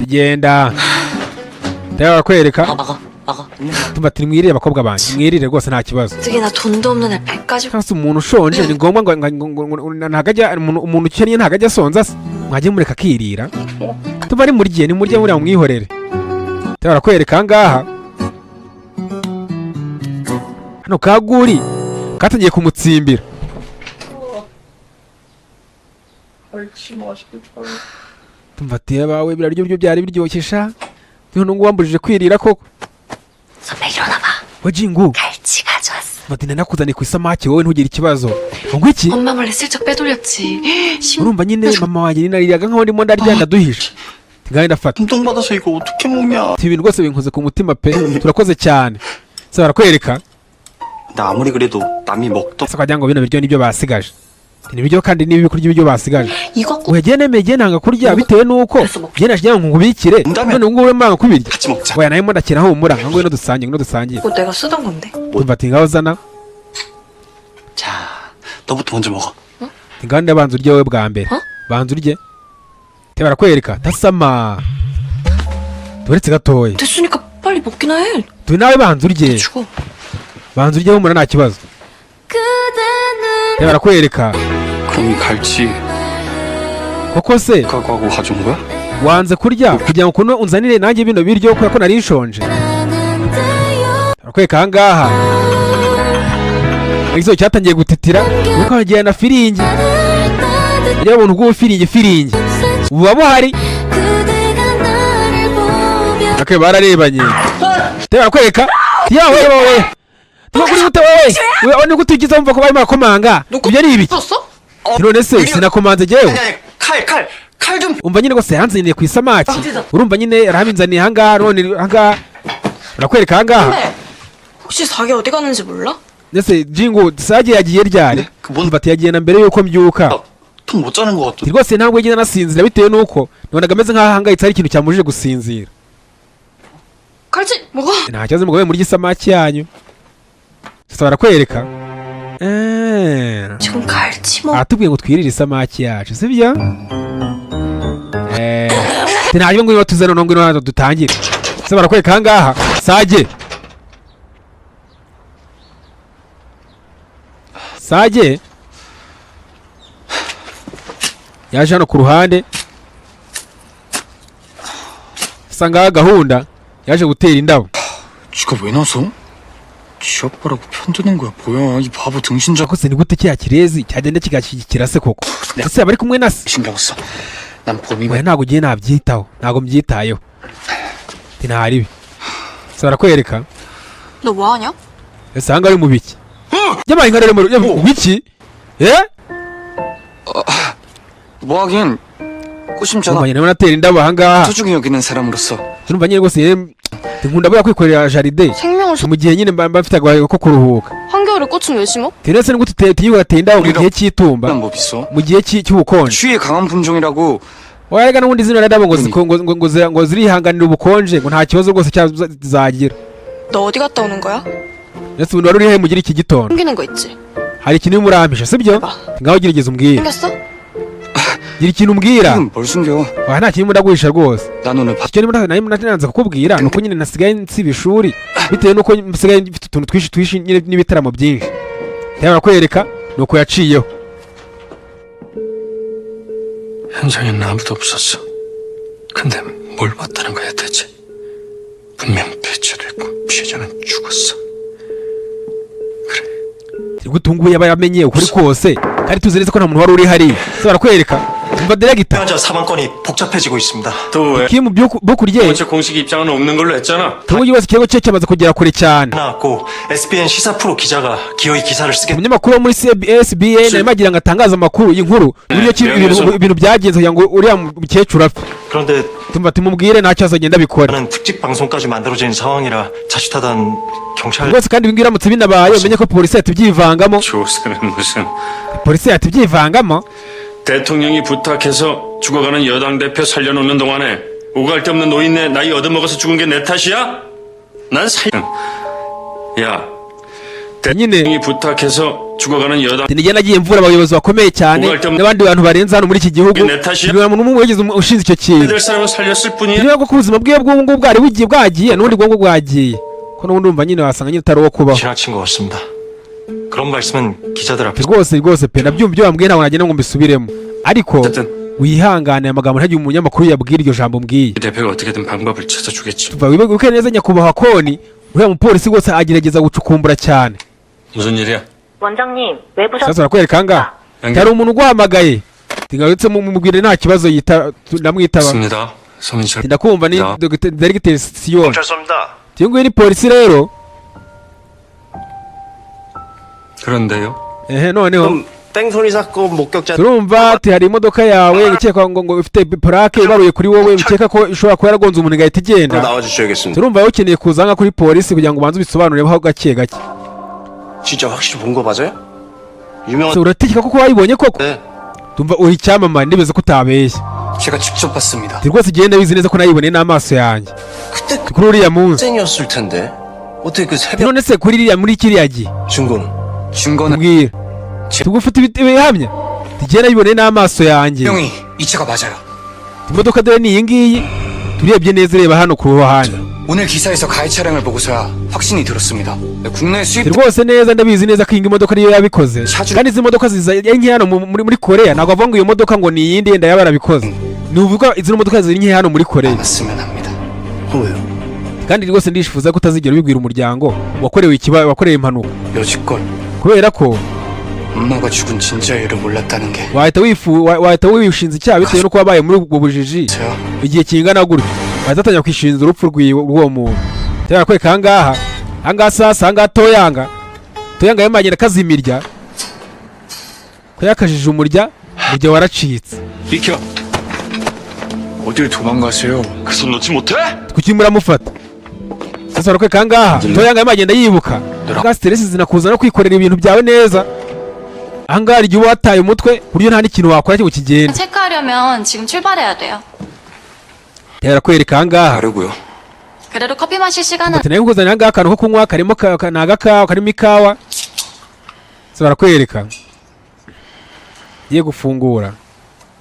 tugenda rero barakwereka. 막아 막아. Tumva turi mwirire, abakobwa banjye, mwirire rwose, nta kibazo. 어떻게 나 돈도 없는 애 배까지 Cyangwa se umuntu ushonje ni ngombwa ngo ntabwo ajya umuntu ukennye ntabwo ajya asonza se? Mwajye mureka akirira. Tuba ari murye, ni murye muriya, mwihorere. Rero barakwereka ahangaha hano kaguri katangiye kumutsimbira. Tumva ati abawe biraryo byo byari biryoshye sha, none ngo wambujije kwirira koko. 선배 일어나 봐. We Jingu. 갈치 가져왔어. Bati nanakuzaniye ku isamaki, wowe ntugire ikibazo. Ngo iki? 엄마 몰래 슬쩍 빼돌렸지. Urumva nyine mama wanjye nariraga nkaho ndimo ndarya ndaduhisha ngaho ndafata. 감동 받아서 이거 어떻게 먹냐? Ati ibintu rwose binkoze ku mutima pe, turakoze cyane. Se barakwereka. 나 아무리 그래도 남이 먹던 Se wagira ngo bino biryo nibyo basigaje, ni ibiryo kandi nibi kurya ibiryo basigaje. 이거 꼭 Oya, jye nemeye, jye nanga kurya bitewe nuko jye nashigira ngo nkubikire, none ubu ngubu muranga kubirya. 같이 먹자. Oya, nawe ndakira humura, ngo ngwino dusangire, ngwino dusangire. 이거 내가 쓰던 건데. Tumva ati ngaho zana. 자, 너부터 먼저 먹어. Ati ngaho ndabanza urye wowe bwa mbere. Banza urye. Te barakwereka tasama turetse gatoya. 됐으니까 빨리 먹기나 해. Tu nawe banza urye. 죽어. Banza urye humura, nta kibazo. Te barakwereka. 그럼 이 갈치 Koko se 갖고 가져온 거야? wanze kurya kugira ngo kuno unzanire nanjye bino biryo kubera ko nari nshonje? Barakwereka ahangaha igisozo cyatangiye gutitira nuko hagiye na firingi rero ubuntu bw'ubufiringi firingi buba buhari. Bakwe bararebanye. Te barakwereka yawe wowe tuba kuri gute wowe wewe ni gute ugize wumva ko barimo barakomanga? Ibyo ni ibiki? 썼어? None se sinakomanze jyewe? 아니 아니 칼 칼 칼 좀. Umva nyine rwose yaranzaniye ku isamaki, urumva nyine yarabinzaniye ahangaha, none ahangaha barakwereka ahangaha. 선배 혹시 자기 어디 갔는지 몰라? Ndetse Jingu, Sage yagiye ryari? 그 뭔- Umva ati yagiye na mbere yuko mbyuka. 통못 자는 것 Ati 같던데. rwose ntabwo yigeze anasinzira bitewe nuko nabonaga ameze nk'aho ahangayitse, hari ikintu cyamubujije gusinzira. 갈치 먹어. Nta kibazo mugabo, murya isamaki yanyu. Sasa barakwereka. Eh. 지금 갈치 먹. Aratubwiye ngo twirire isamaki yacu, sibyo? Eh, ati nta kibazo, ngwino tuzane noneho, ngwino hano dutangire. Se barakwereka ahangaha Sage Sage yaje hano ku ruhande, asa ngaho gahunda yaje gutera indabo. 지가 왜 나서? 지 아빠라고 편드는 거야 뭐야 이 바보 등신자. Kose ni gute kiriya kirezi cyagenda kigashyigikira se koko? Ese yaba ari kumwe na se? 신경 써. 난 봄이면 Oya, ntabwo ugiye nabyitaho, ntabwo mbyitayeho. Ati ntaribi. Se barakwereka. 너 뭐 하냐? Ese ahangaha ari mu biki? Yabaye inka rero mu biki? Eh. 뭐 하긴 꼬심잖아. Urumva nyine natera indabo ahangaha. 소중히 여기는 사람으로서 Urumva nyine rwose yewe, nkunda buriya kwikorera jardin 생명을 mu gihe nyine mba mfite agahago ko kuruhuka. 한겨울에 꽃은 왜 심어? Ndetse ni gute utinyuka ugatera indabo mu gihe cy'itumba, 난 법 있어? mu gihe cy'ubukonje? 추위에 강한 품종이라고. Oya rega n'ubundi zino ndabo ngo ngo zirihanganira ubukonje, ngo nta kibazo rwose cyazagira. 너 어디 갔다 오는 거야? Ndetse ubu wari uri he mugira iki gitondo? 숨기는 거 있지? Hari ikintu urimo urampisha, sibyo? Ngaho gerageza umbwire. 숨겼어? Gira ikintu umbwira. 지금 뭘 숨겨? Oya, nta kintu ndaguhisha rwose. 난 오늘 밥 Icyo ndimo nari nanze kukubwira ni uko nyine nasigaye nsiba ishuri bitewe n'uko nsigaye mfite utuntu twinshi twinshi nyine n'ibitaramo byinshi. Rero barakwereka ni uko yaciyeho. 현장에는 아무도 없었어. 근데 뭘 봤다는 거야 대체? 분명 배치됐고 피해자는 죽었어. Gute ubu ngubu yaba yamenye ukuri kose kandi tuzi neza ko nta muntu wari uri hariya? Se barakwereka. Umva director. 환자 사망 건이 복잡해지고 있습니다. 또 왜? Kim Bukurye. 번째 공식 입장은 없는 걸로 했잖아. Ubu rwose ikirego cye cyamaze kugera kure cyane. 나왔고 SBN 시사 프로 기자가 기어이 기사를 쓰게 Umunyamakuru wo muri CBSBN arimo agira ngo atangaze amakuru y'inkuru y'uburyo ki ibintu byagenze kugira ngo uriya mukecuru apfe. 그런데 Tumva tumubwire, ntacyo azagenda abikora. 나는 특집 방송까지 만들어진 상황이라 자칫하단 경찰 Rwose kandi ibingibi biramutse binabaye, umenye ko polisi yahita ibyivangamo. 조사는 무슨 Polisi yahita ibyivangamo. 대통령이 부탁해서 죽어가는 여당 대표 살려놓는 동안에 오갈 데 없는 노인네 나이 얻어먹어서 죽은 게 내 탓이야? 난 살. 야, Nyine 대통령이 부탁해서 죽어가는 여당 nijye nagiye mvura abayobozi bakomeye cyane n'abandi bantu barenze hano muri iki gihugu. Nta muntu n'umwe wigeze ushinze icyo kintu. 될 사람을 살렸을 뿐이야. Niba ko ubuzima bwiwe bw'ubu ngubu bwari bugiye bwagiye, n'ubundi bwonko bwagiye, ko n'ubundi urumva nyine wasanga nyine utari uwo kubaho. 지나친 것 같습니다. 그런 말씀은 기자들 앞에서 Rwose rwose pe, nabyumva ibyo bambwiye, ntabwo nagenda ngo mbisubiremo, ariko wihangane aya magambo ntagire umunyamakuru yabwira iryo jambo mbwiye. 대표가 어떻게든 방법을 찾아주겠지. Tuva wibuke neza nyakubahwa Koni, uriya mupolisi rwose agerageza gucukumbura cyane. 무슨 일이야? 원장님, 외부서 Sasa barakwereka ahangaha hari umuntu uguhamagaye, ngarutse mumubwire nta kibazo yita ndamwitaba. 맞습니다. 서민철. Ndakumva, ni 야. Dr. Directeur Sion. 경찰서입니다. Uyu nguyu ni polisi rero. 그런데요. Ehe, noneho 땡소리 사건 목격자 turumva ati hari imodoka yawe ikeka ngo ifite plaque ibaruye kuri wowe, bikeka ko ishobora kuba yaragonze umuntu igahita igenda. 나와주셔야겠습니다. Turumva ukeneye kuza nka kuri polisi kugira ngo ubanze ubisobanureho gake gake. 진짜 확실히 본 거 맞아요? 유명한 Se uratekeka koko wayibonye koko? Tumva uri icyamamare, ndibaza ko utabeshya. 제가 직접 봤습니다. Ati rwose igenda bizi neza ko nayiboneye n'amaso yanjye kuri uriya munsi. 학생이었을 텐데 어떻게 그 새벽 None se kuri iriya muri kiriya gihe? 증거는 증거는 Mbwira tugufite ibihamya, tugenda nayiboneye n'amaso yanjye. 형이 이 차가 맞아요. Imodoka dore ni iyi ngiyi, turebye neza, ireba hano ku ruhande. 오늘 기사에서 가해 차량을 보고서야 확신이 들었습니다. 국내 수입 Rwose neza ndabizi neza ko iyi modoka ariyo yabikoze, kandi izi modoka ziza ari nke hano muri Korea. Ntabwo bavuga ngo iyo modoka ngo ni iyindi yenda yaba yarabikoze, ni uvuga izi modoka ziri nke hano muri Korea. 않았으면 합니다. 왜요? Kandi rwose ndishifuza ko utazigera ubibwira umuryango wakorewe ikiba wakorewe impanuka, 여지껏 kubera ko 엄마가 죽은 진짜 이유를 몰랐다는 게 wahita wifu wahita wishinza icyaha bitewe n'uko wabaye muri ubwo bujiji igihe kingana gutyo, wahita atangira kwishinza urupfu rw'uwo muntu. Tera kwereka ahangaha, ahangaha sasa, ahangaha Toyanga, Toyanga yarimo aragenda akazimirya ko yakajije umurya, umurya waracitse. 비켜. 어딜 도망가세요? 그 손 놓지 못해? Kuki muramufata? Sasa barakwereka ahangaha Toyanga yarimo agenda yibuka. Ahangaha stress zinakuza no kwikorera ibintu byawe neza. Ahangaha hari igihe uba wataye umutwe ku buryo nta n'ikintu wakora ngo kigende. 체크하려면 지금 출발해야 돼요. Barakwereka ahangaha. 가려고요. 그래도 커피 마실 시간은 Ati nayo nkuzanira ahangaha akantu ko kunywa karimo ni agakawa karimo ikawa. Sasa barakwereka igiye gufungura,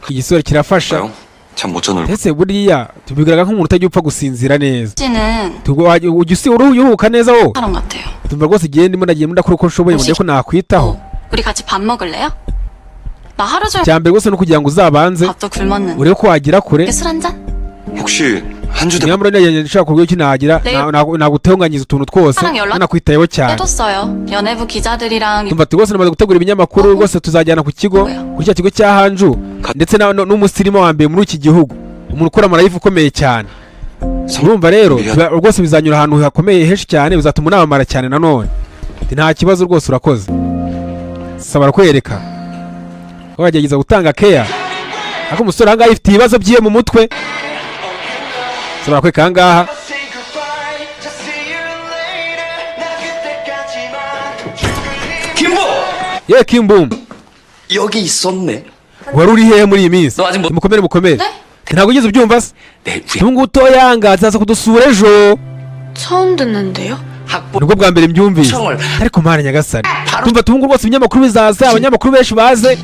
igisore kirafasha. 잠 못 자는 얼굴. Ndetse buriya tubigaragara nk'umuntu utajya upfa gusinzira neza. 씨는 Ujya uruhuka neza wowe? 사람 같아요. Tumva rwose igihe ndimo nagiye ndakora uko nshoboye ngo ndebe ko nakwitaho. 우리 같이 밥 먹을래요? 나 하루 종일 Icya mbere rwose ni ukugira ngo uzabanze 밥도 굶었는데 urebe ko wagera kure. 술 한 잔? 혹시 한 주 Niba muri nshaka ku buryo ki nagira 네. nagutunganyiriza utuntu twose, 사랑 연락 nanakwitayeho cyane. 해뒀어요. 연예부 기자들이랑 Tumva ati rwose namaze gutegura ibinyamakuru, rwose tuzajyana ku kigo, kuri cya kigo cya Hanju, ndetse n'umusirimu wa mbere muri iki gihugu, umuntu ukora ama live ukomeye cyane. Urumva rero rwose bizanyura ahantu hakomeye henshi cyane, bizatuma unamamara cyane nanone. Ati, nta kibazo rwose, urakoze. Saba barakwereka ko bagerageza gutanga keya, ariko umusore ahangaha yifitiye ibibazo byiwe mu mutwe. Saba barakwereka ahangaha. 김보! Ye Kimbum! 여기 있었네. Wari uri hehe muri iyi minsi? Mukomere mukomere, ntabwo ugeze ubyumva se? Ubu ngubu Toyanga azaza kudusura ejo. 처음 듣는데요? Nibwo bwa mbere mbyumvise, ariko mana nyagasani, tumva tungu rwose ibinyamakuru bizaza, abanyamakuru benshi baze,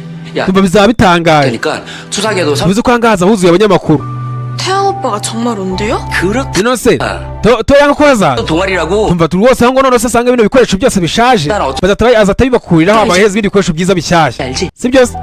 tumva bizaba bitangaje. 그러니까 추석에도 Tuvuze ko ahangaha haza huzuye abanyamakuru. 태양 오빠가 정말 온대요? None se Toyanga ko hazaza? 동아리라고 Tumva turi rwose aho ngo none se asanga bino bikoresho byose bishaje, bazahita azahita bibakuriraho abaheza ibindi bikoresho byiza bishyashya, si byose?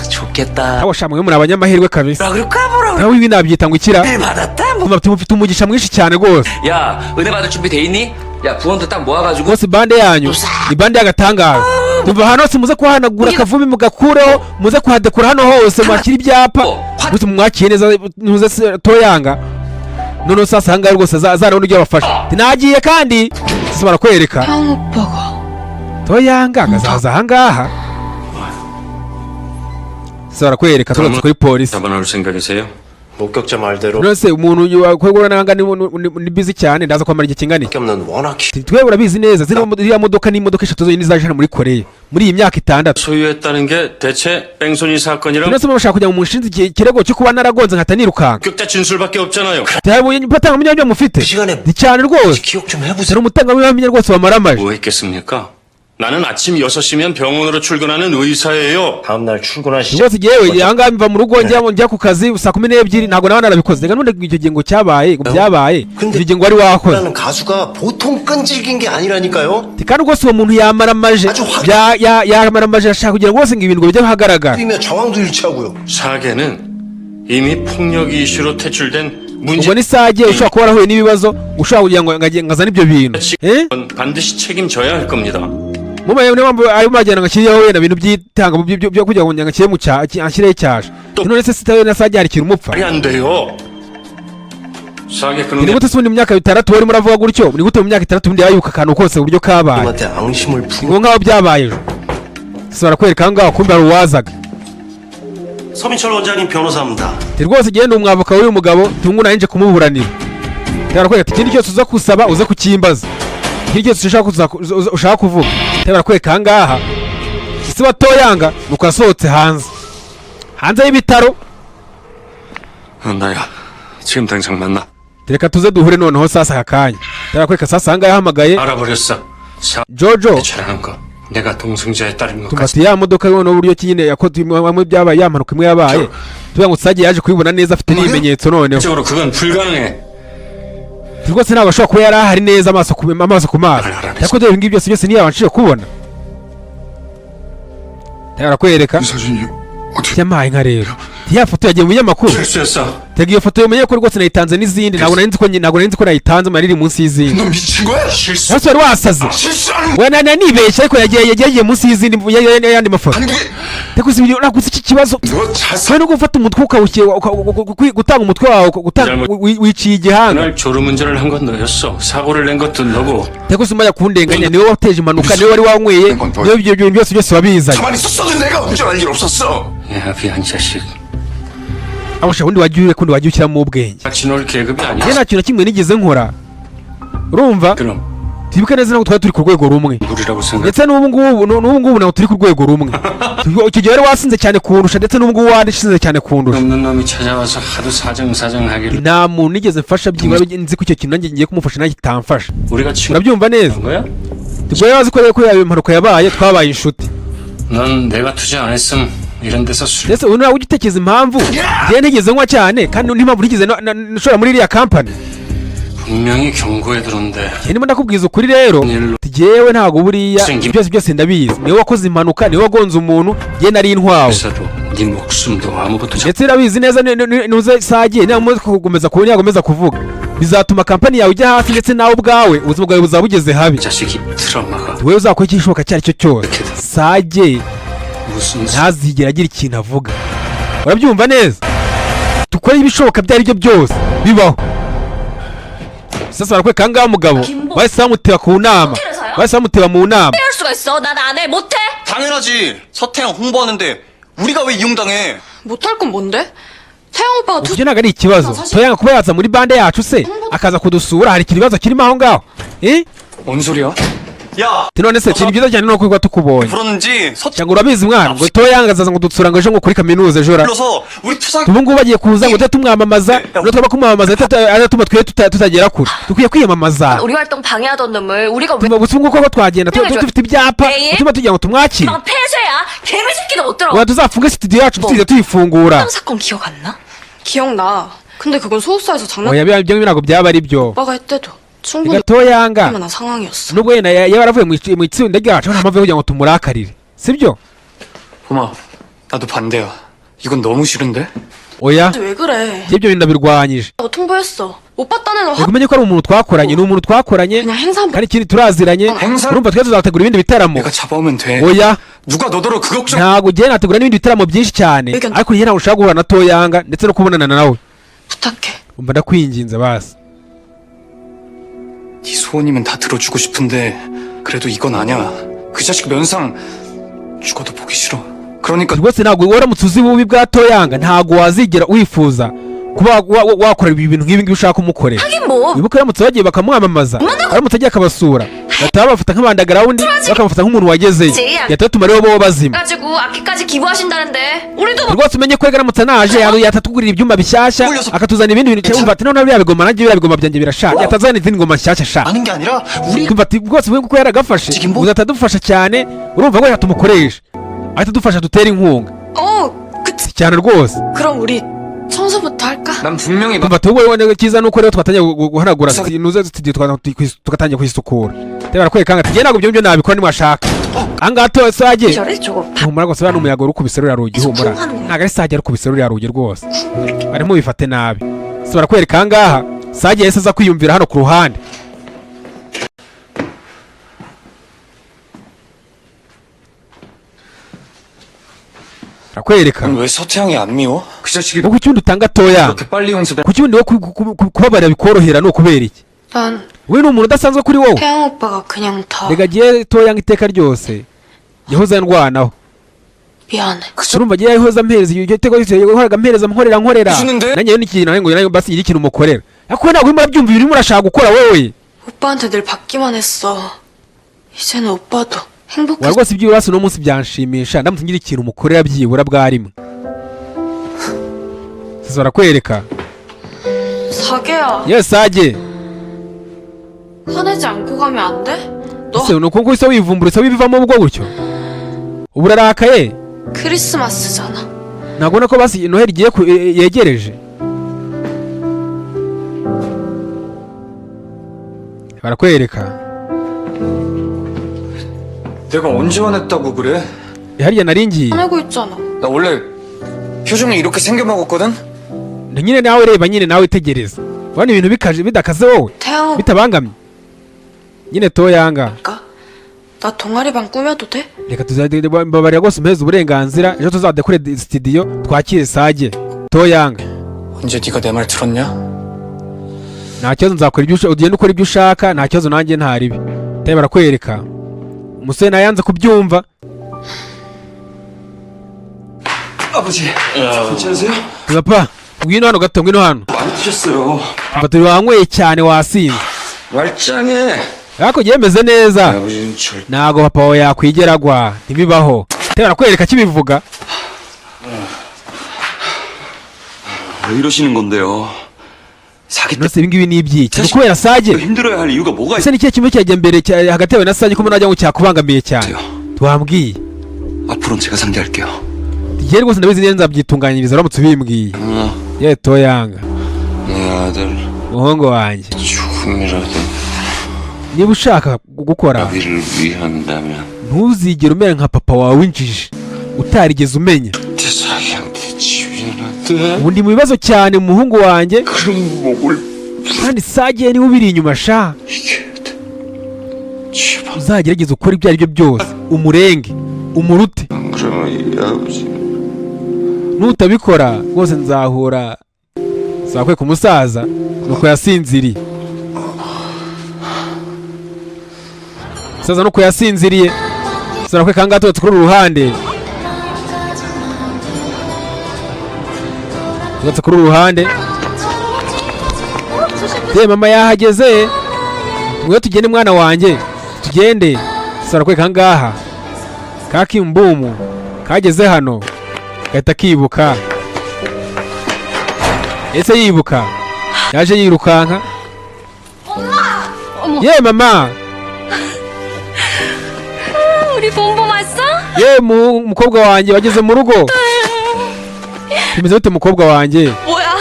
좋겠다. Aho sha, mwe muri abanyamahirwe kabisa. 그럴까 뭐라 Nawe ibi nabyita ngo ikira? 받았다 뭐. Tumva tumufite umugisha mwinshi cyane rwose. 야, 은혜 받을 준비 돼 있니? 야, 부원도 딱 모아가지고 Rwose bande yanyu ni bande y'agatangaza. Kuva ahantu hose muze kuhanagura akavumbi, mugakureho, muze kuhadekura hano hose, mwakira ibyapa gusa mumwakiye neza. Ntuze se Toyanga. Noneho sasa ahangaha rwose azarabona ibyo abafasha. Ati, nagiye kandi sasa barakwereka 태양 오빠가 Toyanga akazaza ahangaha. Sasa barakwereka tugarutse kuri polisi. 잡아놓을 생각이세요? 목격자 말대로 None se umuntu wakwegura nanga ni busy cyane, ndaza kwamara igihe kingana iki? 없는 워낙 Ati, twe urabizi neza, zino ziriya modoka ni imodoka eshatu zonyine zaje hano muri Koreya muri iyi myaka 6. 소유했다는 게 대체 뺑소니 사건이랑 None se mushaka kugira ngo munshinze ikirego cyo kuba naragonze nkahita nirukanka? 목격자 진술밖에 없잖아요. Batangabuhamya mufite 그 시간에 ni cyane rwose. 기억 좀 해보세요. Dore umutangabuhamya rwose wamaramaje. 뭐 했겠습니까? 나는 아침 6시면 병원으로 출근하는 의사예요. 다음날 출근하시죠. Rwose yewe, ahangaha mva mu rugo njya ku kazi saa 12, ntabwo nawe narabikoze. Reka none icyo gihe ngo cyabaye, ngo byabaye 근데 icyo gihe ngo wari wakoze. 라는 가수가 보통 끈질긴 게 아니라니까요. Ati, kandi rwose uwo muntu yamaramaje. Aje Yamaramaje, ashaka kugira ngo rwose ngo ibintu ngo bijye ahagaragara. 뛰며 정황도 일치하고요. 사계는 이미 폭력 이슈로 퇴출된 Ubwo 문제 ni Sage ushobora kuba warahuye n'ibibazo, ushobora kugira ngo ngazane ibyo bintu. Eh? 반드시 책임져야 할 겁니다. Mubaye niyo mpamvu arimo aragenda ngo ashyireho wenda ibintu by'itanga byo kugira ngo anshyire mu cya, anshyireho icyasha. None se sitawe na Sage hari ikintu umupfa? 말이 안 돼요. 사계 Ni 그놈이 gute se ubundi mu myaka 6 warimo uravuga gutyo, ni gute mu myaka 6 ubundi yayibuka akantu kose uburyo kabaye? 한테 앙심을 품. Ngo nk'aho byabaye ejo. Sasa barakwereka aho ngaho, kumbe hari uwazaga. 서민철 원장님 변호사입니다. Ati rwose genda umwavoka w'uyu mugabo tungu, nanje kumuburanira. Ati barakwereka ati ikindi cyose uza kusaba uze kukimbaza, ikindi cyose ushaka ushaka kuvuga. Ati barakwereka aha ngaha ese batoyanga nuko yasohotse hanze y'ibitaro. 나야. 지금 당장 만나. Reka tuze duhure noneho sasa aka kanya. Ati barakwereka sasa aha ngaha yahamagaye 알아버렸어. 사 Jojo. 잘하는 거. 내가 동승자의 딸인 것까지. Tumati ya modoka noneho uburyo ki nyine yakoze imwe byabaye, ya mpanuka imwe yabaye, tuvuga ngo Sage yaje kubibona neza, afite n'ibimenyetso noneho. 적으로 그건 불가능해. Rwose ntabwo ashobora kuba yari ahari neza amaso ku maso, ariko dore ibi ngibi byose ntiyabashije kubona. Barakwereka 이 사진이 어떻게 yampaye nka rero ya foto yagiye mu binyamakuru. 실수였어. Tega iyo foto umenye ko rwose nayitanze n'izindi, ntabwo nari nzi ko nayitanze mari iri munsi y'izindi. 너 미친 거야? 실수. Ese wari wasaze? 실수하는 We nibeshye, ariko yagiye munsi y'izindi y'andi mafoto. 아니 그게 Reka uzi ntabwo uzi iki kibazo. 너 자살 We no gufata umutwe ukawushyira gutanga umutwe wawe gutanga wiciye igihanga. 날 졸음운전을 한 건 너였어. 사고를 낸 것도 너고. Reka uzi umajya kundenganya, niwe wateje impanuka, niwe wari wanyweye, niwe ibyo bintu byose wabizanye. 가만히 있었어도 내가 운전할 일 없었어. 야, 비한 자식. Abasha ubundi wajya ureka undi wajya ushyiramo ubwenge. 같이 놀 계급이 Njye 아니야. nta kintu na kimwe nigeze nkora, urumva? 그럼 Twibuke neza, ntabwo twari turi ku rwego rumwe. 우리라고 생각. Ndetse n'ubu ngubu ntabwo turi ku rwego rumwe. Icyo gihe wari wasinze cyane kundusha, ndetse n'ubu ngubu wasinze cyane kundusha. 없는 놈이 찾아와서 하도 사정사정 하길래 Nta muntu nigeze mfasha, byibura nzi ko icyo kintu nanjye ngiye kumufasha nanjye kitamfasha. 우리가 친구 Urabyumva neza? 거야? Ubwo yari azi ko rero ko yaba impanuka yabaye twabaye inshuti. 넌 내가 투자 안 했음 이런 데서 술 Ndetse ubu nawe ujya utekereza impamvu njyewe ntigeze nywa cyane, kandi n'impamvu ntigeze nshora muri iriya kampani. 분명히 경고해 들었는데 Njye ndimo ndakubwiza ukuri rero, njyewe ntabwo buriya Singi- byose ndabizi. Niwe wakoze impanuka, niwe wagonze umuntu, njye nari intwawe. 회사도 네 목숨도 아무것도 잡 Ndetse urabizi neza nuze Sagiye niyakomeza kuvuga bizatuma kampani yawe ijya hasi, ndetse nawe ubwawe ubuzima bwawe buzaba bugeze habi. 자식이 트라우마가 Wowe uzakora igishoboka icyo ari cyo cyose, Sage 무슨 ntazigere agira ikintu avuga, urabyumva neza? Dukore ibishoboka ibyo ari byo byose bibaho. Sasa barakwereka aha ngaha umugabo bahise bamuteba ku nama, bahise bamuteba mu nama. 할 수가 있어? 난 안 해. 못해. 당연하지. 서태양 홍보하는데 우리가 왜 이용당해? 못할 건 뭔데? 태양 오빠가 Ibyo ntabwo ari ikibazo. Toyanga kuba yaza muri bande yacu se, akaza kudusura, hari ikibazo kirimo aho ngaho, eh? 뭔 소리야? 야, Ati none se ikintu byiza cyane ni uko tukubonye. 불었는지 서 Cyangwa urabizi mwana, ngo Toyanga azaza ngo dusura ngo ejo ngo kuri kaminuza ejo ra. 불러서 우리 투사 Ubu ngubu bagiye kuza ngo tujye tumwamamaza, no twaba kumwamamaza atuma twe tutagera kure. Dukwiye kwiyamamaza. 우리 활동 방해하던 놈을 우리가 왜 Tuma gusa ubu ngubu ko twagenda dufite ibyapa tuma tugira ngo tumwakire. 막 폐쇄야? 개미 새끼도 못 들어. Wa tuzafunge studio yacu tuzajya tuyifungura. 사건 기억 안 나? 기억나. 근데 그건 소속사에서 장난 Oya, ibyo ntabwo byaba ari byo. 오빠가 했대도 충분히 Toyanga 만한 상황이었어. nubwo yenda yaba yaravuye mu itsinda ryacu, nta mpamvu yo kugira ngo tumurakarire, sibyo? 봄아, 나도 반대야. 이건 너무 싫은데? Oya. 근데 왜 그래? Ibyo bintu ndabirwanyije. 너 통보했어. 오빠 딴에는 Reka umenye ko ari umuntu twakoranye, ni umuntu twakoranye 그냥 행사 한 번. kandi ikindi turaziranye. Hensa- Urumva twe tuzategura ibindi bitaramo. 내가 잡아오면 돼. Oya, 누가 너더러 그 걱정 ntabwo ugiye nategura n'ibindi bitaramo byinshi cyane, Reka- ariko njye ntabwo ushaka guhura na Toyanga ndetse no kubonana nawe. 부탁해. Umva, ndakwinginze basi. 네 소원이면 다 들어주고 싶은데 그래도 이건 아니야. 그 자식 면상 죽어도 보기 싫어. 그러니까 Rwose ntabwo waramutse uzi ububi bwa Toyanga, ntabwo wazigera wifuza kuba wakora ibintu nk'ibi ngibi ushaka kumukorera. 하긴 뭐 Wibuke aramutse bagiye bakamwamamaza, aramutse agiye akabasura, bahita bamufata nk'abandagarawundi, bakamufata nk'umuntu wagezeyo, yahita batuma rero bo bazima. 가지고 악기까지 기부하신다는데 우리도 뭐 Rwose umenye ko aramutse anaje yatatugurira ibyuma bishyashya, akatuzana ibindi bintu. Cyangwa ati noneho biriya bigoma nanjye biriya bigoma byanjye birashaje, yatazana izindi ngoma nshyashya sha. 아는 게 아니라 우리 Kumva ati rwose we kuko yaragafashe uzatadufasha cyane, urumva ko yatumukoresha, ahita adufasha, dutere inkunga. 어, 그치. Si cyane rwose. 그럼 우리 청소부터 할까? 난 분명히 Kumva ati wowe cyiza nuko rero twatangiye guhanagura nuze studio, tugatangira kuyisukura. Rero barakwereka ngo ati njye ntabwo ibyo ngibyo nabikora nimwashaka ahangaha to sage. 저래 저거 Humura rwose, buriya ni umuyaga uri ruriya rugi. Humura, ntabwo ari sage arukubise ruriya rugi rwose, barimo bifate nabi. Si barakwereka ahangaha sage yahise aza kwiyumvira hano ku ruhande. Barakwereka. 왜 서태양이 안 미워? 그 자식이 Ngo kuki wundi utanga toya, 그렇게 빨리 용서돼 kuki wundi wo kubabarira bikorohera, ni ukubera iki? 난 We ni umuntu udasanzwe kuri wowe. 태양 오빠가 그냥 다 Reka agiye toya ngo iteka ryose yahoze ndwanaho. 미안해. Urumva agiye yahoze ampereza iryo teko ryose, yahoraga ampereza nkorera nkorera. Usunde? Nanjye rero n'ikintu nawe ngo nawe basi ngire ikintu umukorera, ariko we ntabwo urimo urabyumva ibintu urimo urashaka gukora wowe. 오빠한테 늘 받기만 했어. 이제는 오빠도 행복해. Wa rwose ibyo urasi uno munsi byanshimisha ndamutse ngira ikintu umukorera byibura bwa rimwe. Sasa barakwereka. 사계야, Yewe sage, 화내지 않고 가면 안 돼? 너 ese ni uko nguko wivumbura se wibivamo ubwo gutyo, ubu urarakaye? 크리스마스잖아. Ntabwo ubona ko basi Noheli igiye yegereje? Barakwereka. 내가 언제 화냈다고 그래? Harya nari ngiye. 화내고 있잖아. 나 원래 표정이 이렇게 생겨 먹었거든? Ni nyine nawe reba, nyine nawe itegereza, ubona ibintu bikaje bidakaze wowe, 태양 bitabangamye nyine toyanga. 오빠, 나 동아리 방 꾸며도 돼? Reka tuzajya rwose umpeze uburenganzira, ejo tuzadekore studio twakire sage toyanga. 언제 네가 내 말 들었냐? Nta kibazo, nzakora ibyo ugenda ukora ibyo ushaka, nta kibazo nanjye nta ribi. Tayo barakwereka umusore nawe yanze kubyumva. 아버지 괜찮으세요? Papa, ngwino hano gato, ngwino hano. 많이 드셨어요. Papa, turi wanyweye cyane, wasinze. 말짱해. Ariko ugiye meze neza. 아버지는 절 Ntabwo papa wawe yakwigera agwa, ntibibaho. Tayo barakwereka kibivuga. 왜 이러시는 건데요? 사기 때 Nose ibi ngibi ni ibyiki? Ni ukubera sage? 힘들어야 할 이유가 뭐가 Ese ni ikihe kimwe cyajya mbere hagati yawe na sage ko mbona wagira ngo cyakubangamiye cyane? 있어요? Twambwiye. 앞으로는 제가 상대할게요. Njye rwose ndabizi neza nzabyitunganyiriza uramutse ubimbwiye. 응, Yewe toyanga, 내 아들 muhungu wanjye, 죽음이라도 niba ushaka gukora 아비를 위한다면 ntuzigere umera nka papa wawe w'injiji utarigeze umenya. 자기한테 지위는 Ubu ndi mu bibazo cyane umuhungu wanjye, 그런 목을 kandi sage niwe ubiri inyuma sha. 제발 Uzagerageze ukora ibyo ari byo byose umurenge umurute. 안 그러면 이 아버지 Nutabikora rwose nzahura nzakwereka umusaza nuko yasinziriye. Umusaza nuko yasinziriye. Turakwereka ahangaha tubatse kuri uru ruhande, tubatse kuri uru ruhande. Ye mama yahageze, mwe tugende mwana wanjye, tugende. Turakwereka ahangaha ka kimbumu kageze hano gahita kibuka. Ese yibuka yaje yirukanka. Ye mama. 우리 봄봄 왔어? Ye mukobwa wanjye wageze mu rugo, bimeze bite mukobwa wanjye? 뭐야?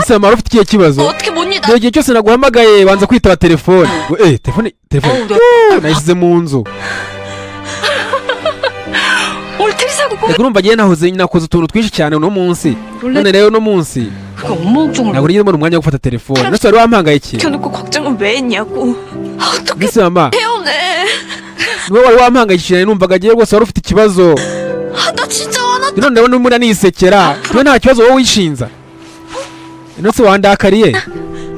Ese mama wari ufite ikihe kibazo? 어떻게 못 믿어? Dore igihe cyose naguhamagaye banza kwitaba telefone. We, telefone telefone. Yuuu, nayisize mu nzu. 올 사고 Reka urumva agiye nahoze nakoze utuntu twinshi cyane uno munsi, none rero uno munsi 그게 엄마 걱정을 ntabwo nigeze mbona umwanya wo gufata telefone. Nose wari wampangayikiye? 켜놓고 걱정은 왜 했냐고. 아, 어떡해 Mbese mama, 태어내. niwe wari wampangayikishije, numvaga agiye rwose wari ufite ikibazo. 아, 나 진짜 화났다. None ndabona urimo uranisekera, tuwe nta kibazo wowe wishinza. Nose wandakariye?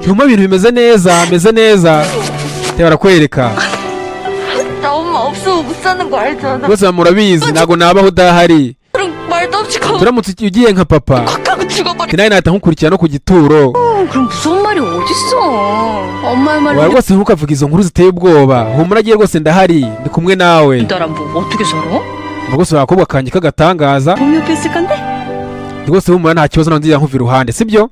Ntuma ibintu bimeze neza, meze neza. Te barakwereka. 나 엄마 없으면 못 사는 거 알잖아. Rwose mama urabizi ntabwo nabaho udahari. 그럼 말도 없이 거 Turamutse ugiye nka papa, 콱 하고 죽어버려. nawe nahita nkukurikira no ku gituro. 그럼 무서운 말이 어딨어. 엄마의 Wa 말로 rwose ntukavuge izo nkuru ziteye ubwoba, humura agiye rwose ndahari, ndi kumwe nawe. 나랑 뭐 어떻게 살아? Umva rwose wakobwa kanjye k'agatangaza. 봄 옆에 있을 건데? Rwose humura nta kibazo, nzira nkuva iruhande, sibyo?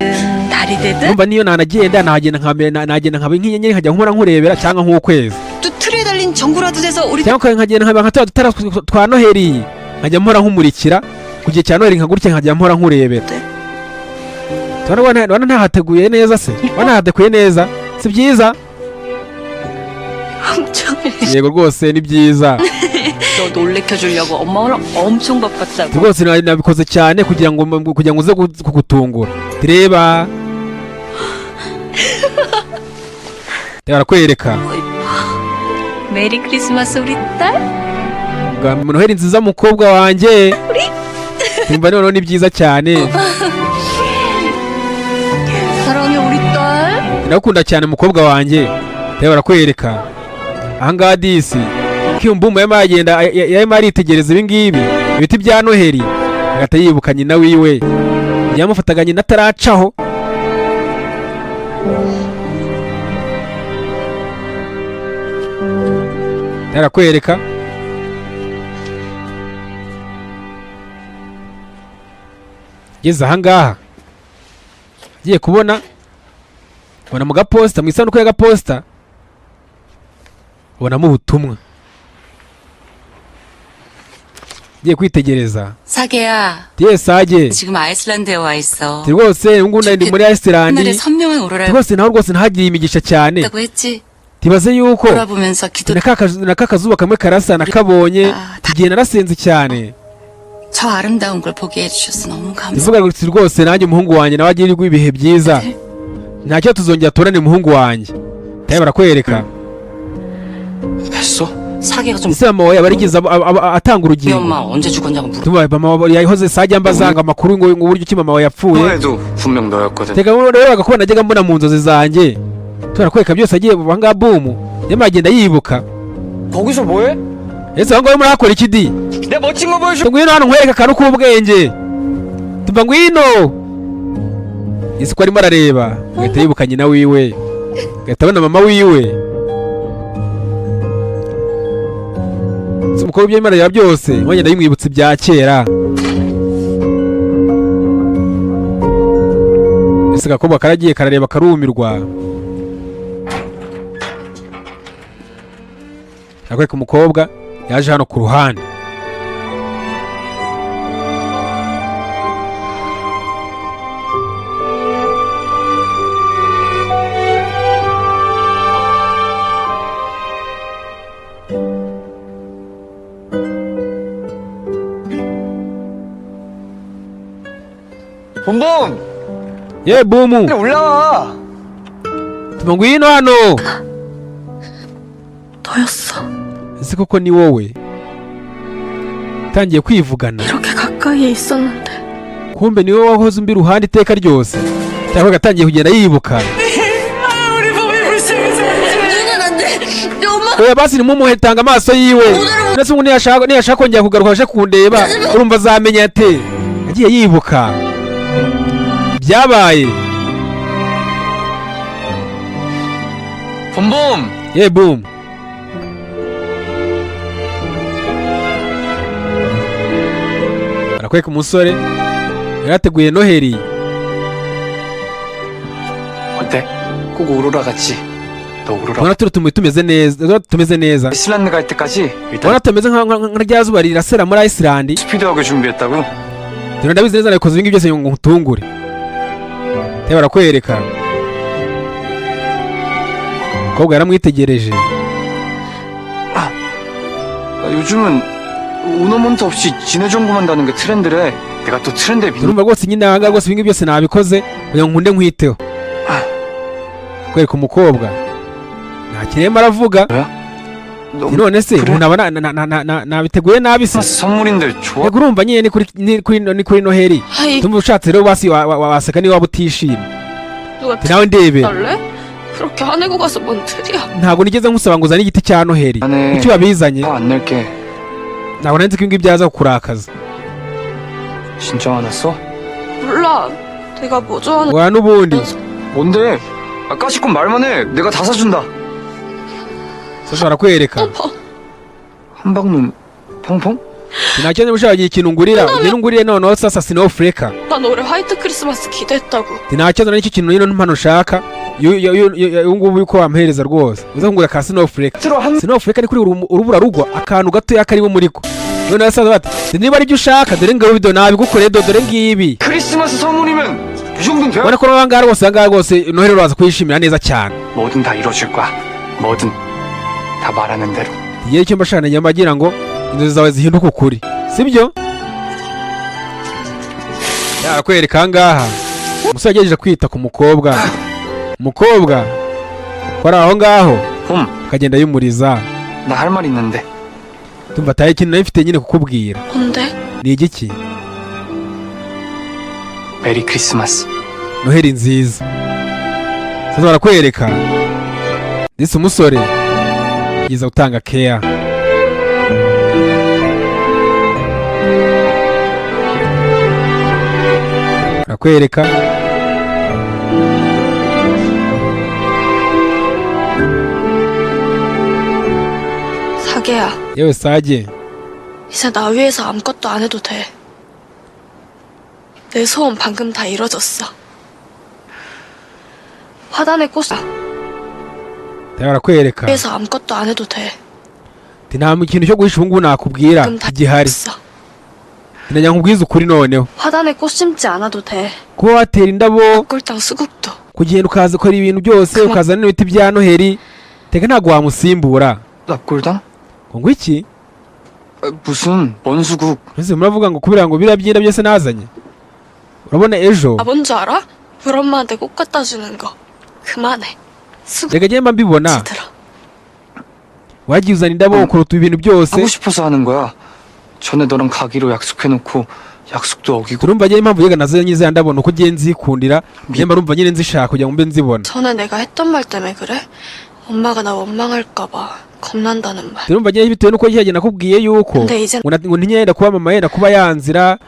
달이 되든 Numva niyo nanagenda nagenda nagenda nkaba nk'inyenyeri nkajya nkora nkurebera cyangwa nk'ukwezi 또 틀에 달린 전구라도 돼서 우리 cyangwa nkagenda nkaba nka twa dutara twa Noheri nkajya mpora nkumurikira ku gihe cya Noheri nka gutya nkajya mpora nkurebera. Tubona ntahateguye neza se, wana ntahateguye neza, si byiza? 엄청 Yego rwose ni byiza. 너 놀래켜 주려고 엄마 오늘 엄청 바빴다고. Rwose nabikoze cyane kugira ngo uze kugutungura. Reba, barakwereka. 메리 크리스마스 우리 딸. Bwa Noheri nziza mukobwa wanjye. Tumva noneho ni byiza cyane. 사랑해 우리 딸. Ndagukunda cyane mukobwa wanjye. Reba barakwereka ahangaha disi kiyumbumu yarimo aragenda, yarimo aritegereza ibi ngibi ibiti bya Noheri, agahita yibuka nyina wiwe yamufataga nyina ataracaho. Arakwereka ngeze ahangaha agiye kubona ubona mu gaposita, mu isanduku y'agaposita ubonamo ubutumwa, agiye kwitegereza. 사계야, Tiye sage, 지금 아이슬란드에 와 있어. ati rwose ubu ngubu ndi muri Iceland. 하늘의 선명한 오로라를 Rwose naho rwose ntahagiriye imigisha cyane. 봤다고 했지? Tibaze yuko 돌아보면서 기도 na ka kazuba kamwe karasa nakabonye igihe narasenze cyane. 저 아름다운 걸 보게 해주셔서 너무 감사. Ivuga ngo rwose nanjye umuhungu wanjye nawe agirirwe ibihe byiza, ntacyo tuzongera turane umuhungu wanjye. Tayo barakwereka. 했어? 사계가 좀 Ese mama wawe yaba yarigeze atanga 우리 urugingo? 엄마 언제 죽었냐고 물어. Tuba mama wawe yahoze sajya mbazanga amakuru ngo uburyo ki mama wawe yapfuye. 너에도 분명 너였거든. Teka rero agakuba najyaga mbona mu nzozi zanjye. Turakwereka byose agiye ahangaha bumu nyamara agenda yibuka. 거기서 뭐해? Ese aho ngaho murakora iki di? 내 멋진 거 보여줘. Ngwino hano nkwereke akantu k'ubwenge. Tuva ngwino. Ese ko arimo arareba agahita yibuka nyina wiwe, agahita abona mama wiwe. Ese umukobwa ibyo arimo arareba byose agenda yimwibutsa ibya kera. Ese agakobwa karagiye karareba karumirwa. Arakwereka umukobwa yaje hano ku ruhande. 봄봄 Ye bumu, 올라와. tuma ngwino hano. 너였어. Ese koko ni wowe utangiye kwivugana? 이렇게 가까이에 있었는데. Kumbe ni wowe wahoze umbi iruhande iteka ryose. Cyangwa gatangiye kugenda yibuka. 우리 봄이 불쌍해서. 눈은 안 돼. 내 엄마 Oya basi nimumuhe, tanga amaso yiwe. Ndetse ubu niyashaka kongera kugaruka aje kundeba, urumva azamenya ate? Yagiye yibuka byabaye. 봄봄 Ye boom, arakwereka umusore yarateguye Noheri. 어때? 꼭 오로라 같이. 너 오로라. Ubona turi tumeze neza, ubona tumeze neza. 아이슬란드 갈 때까지 일단 Ubona tumeze nka rya zuba rirasira muri Iceland. 스피드하게 준비했다고. Dore ndabizi neza nabikoze ibingibi byose ngo nkutungure. Te barakwereka umukobwa yaramwitegereje. 나 요즘은 Ornament 없이 지네 전구만 다는 게 트렌드래. 내가 또 트렌드에 믿는 Urumva rwose nyine ahangaha rwose ibingibi byose nabikoze kugira ngo nkunde nkwiteho. Kwereka umukobwa nta kintu arimo aravuga. 너무 None se 그래? umuntu aba nabiteguye nabi se? 크리스마스 선물인데 좋아? Yego, urumva nyine ni kuri Noheli. 아이 Tumva ushatse rero basi waseka niba waba utishimye. 누가 Ati nawe ndebera. 달래? 그렇게 화내고 가서 뭔 틀이야? Ntabwo nigeze nkusaba ngo uzane igiti cya Noheli. 안에 Kuki wabizanye? 화안 낼게. Ntabwo nari nzi ko ibingibi byaza kukurakaza. 진짜 화났어? 몰라. 내가 뭐 좋아하는 Wa n'ubundi 뭔데? 아, 까짓건 말만 해. 내가 다 사준다. Sasa barakwereka. 한방눈 펑펑? Nta kibazo, ushaka ikintu ngurira ugende ungurire. Noneho sasa snowflake. 난 올해 화이트 크리스마스 기대했다고. Nta kibazo, nicyo kintu ino mpano ushaka uyu ngubu yuko wampereza rwose uza kungura ka snowflake. 틀어 한 Snowflake ni kuri urubura rugwa, akantu gatoya karimo muri ko. Noneho sasa bati niba aribyo ushaka, dore ngabo bido nabigukoreye, dore ngibi. 크리스마스 선물이면 이 정도는 돼. Ubona ko ahangaha rwose, ahangaha rwose Noheli uraza kuyishimira neza cyane. 뭐든 다 이뤄줄 거야. 뭐든 다 말하는 대로. Igihe icyo mbashaka nyuma agira ngo inzozi zawe zihinduke ukuri, sibyo? Yarakwereka ahangaha umusore yagerageje kwita ku mukobwa, umukobwa ko ari aho ngaho 봄, akagenda yumuriza. 나 할 말 있는데. Tumva ataye ikintu nari mfite nyine kukubwira. 뭔데? Ni igiki? Merry Christmas. Noheli nziza. Sasa barakwereka ndetse umusore yiza gutanga keya. Barakwereka 사계야. yewe Sage. 이제 나 위해서 아무것도 안 해도 돼. 내 소원 방금 다 이뤄졌어. 화단에 꽃 Barakwereka 위해서 아무것도 안 해도 돼. ati nta kintu cyo guhisha ubu ngubu nakubwira 방금 다 gihari. 이뤘어. Ntajya nkubwiza ukuri noneho. 화단에 꽃 심지 않아도 돼. Kuba watera indabo, 꿀땅 수국도. Kugenda ukaza ukora ibintu byose, ukazana n'ibiti bya Noheli, teka ntabwo wamusimbura. 납골당? Ngo iki? 아, 무슨 뭔 수국? Mbese muravuga ngo kubera ngo biriya byenda byose nazanye, urabona ejo. 아, 뭔 줄 알아? 우리 엄마한테 꽃 갖다 주는 거. 그만해. 수국 Reka njye mba mbibona 들어. wagiye uzana indabo, ukuruta ibintu byose. 하고 싶어서 하는 거야. 전에 너랑 가기로 약속해놓고 약속도 어기고 Turumva njye impamvu yega nazanye ziriya ndabo ni uko ngiye nzikundira, njye mba numva nyine nzishaka kugira ngo mbe nzibona. 전에 내가 했던 말 때문에 그래? 엄마가 나 원망할까봐 겁난다는 말. Turumva njye bitewe n'uko njye nakubwiye yuko 근데 이젠 ngo ngo ntinyenda kuba mama yenda kuba yanzira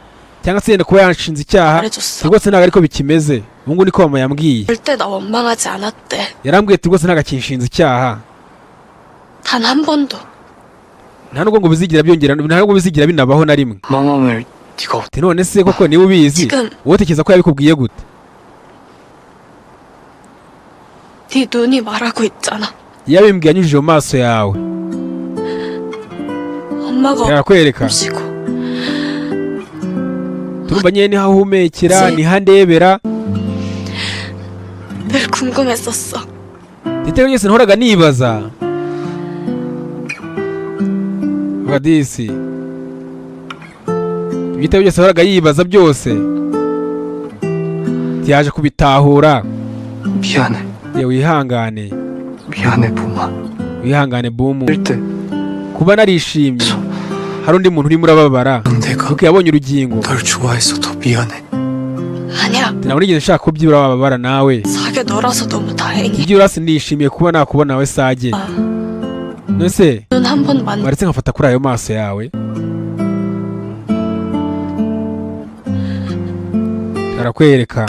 cyangwa se yenda kuba yanshinze icyaha. 말해줬어. Rwose ntabwo ariko bikimeze ubu ngubu, niko mama yambwiye. 절대 나 원망하지 않았대. Yarambwiye ati rwose ntabwo akinshinze icyaha. 단 한 번도. Nta nubwo ngo bizigira byongera, nta nubwo bizigira binabaho na rimwe. 마마을 네가 Ati none se koko niba ubizi, 지금 wowe utekereza ko yabikubwiye gute? 네 눈이 말하고 있잖아. Yabimbwiye anyujije mu maso yawe. 엄마가 Yarakwereka 없이고 turumva nyine niho ahumekera, Si. niho andebera. 늘 궁금했었어. Iteka ryose nahoraga nibaza. Vuga disi ibitabo byose yahoraga yibaza byose yaje kubitahura. 미안해. Yewe, wihangane. 미안해 봄아. Wihangane Bumu. 이럴 때 Kuba narishimye hari undi muntu urimo urababara. 내가 Nuko yabonye urugingo. 널 좋아해서 더 미안해. 아니야. Ntabwo nigeze nshaka ko byibura wababara nawe. 사계 너라서 너무 다행이야. Ibyo urasi nishimiye kuba nakubona nawe Sage. None se 눈 한 번 만. waretse nkafata kuri ayo maso yawe? Arakwereka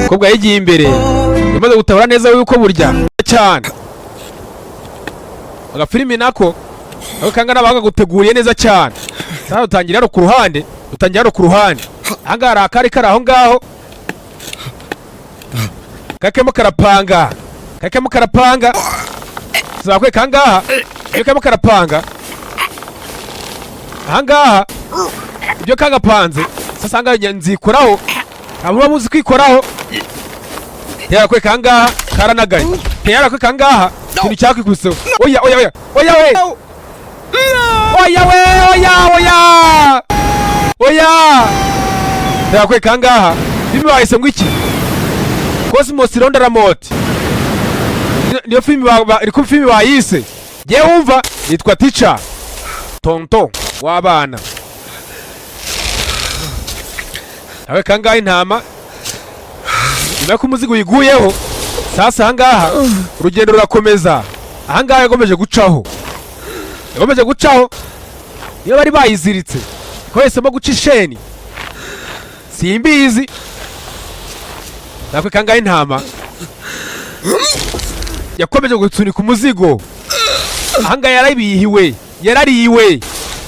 umukobwa yigiye imbere, yamaze gutahura neza yuko burya cyane agafilimi nako ako kangana bakaguteguriye neza cyane. Sasa utangira hano ku ruhande, utangira hano ku ruhande. Ahangaha hari akari kari aho ngaho kakemo karapanga, kakemo karapanga. Zakwereka ahangaha iyo karimo karapanga ahangaha ibyo kagapanze. Sasa ahangaha nzikoraho, ntabwo muba muzi kwikoraho. Yarakwereka ahangaha karanagaye, yarakwereka ahangaha. Ikintu cyakwikubiseho. Oya, oya, oya, oya we, oya we, oya, oya, oya! Ndakwereka ahangaha filime bahise ngo iki? Cosmos Laundromat niyo filime niko filime bayise. Ngewe wumva nitwa Tica Tonto w'abana. Nawe kangahe intama nyuma y'uko umuzigo uyiguyeho. Sasa ahangaha urugendo rurakomeza. Ahangaha yakomeje gucaho, yakomeje gucaho. Niyo bari bayiziritse ko yahisemo guca isheni, simbizi. Natwe kangahe intama yakomeje gusunika umuzigo. Ahangaha yarabihiwe, yarariwe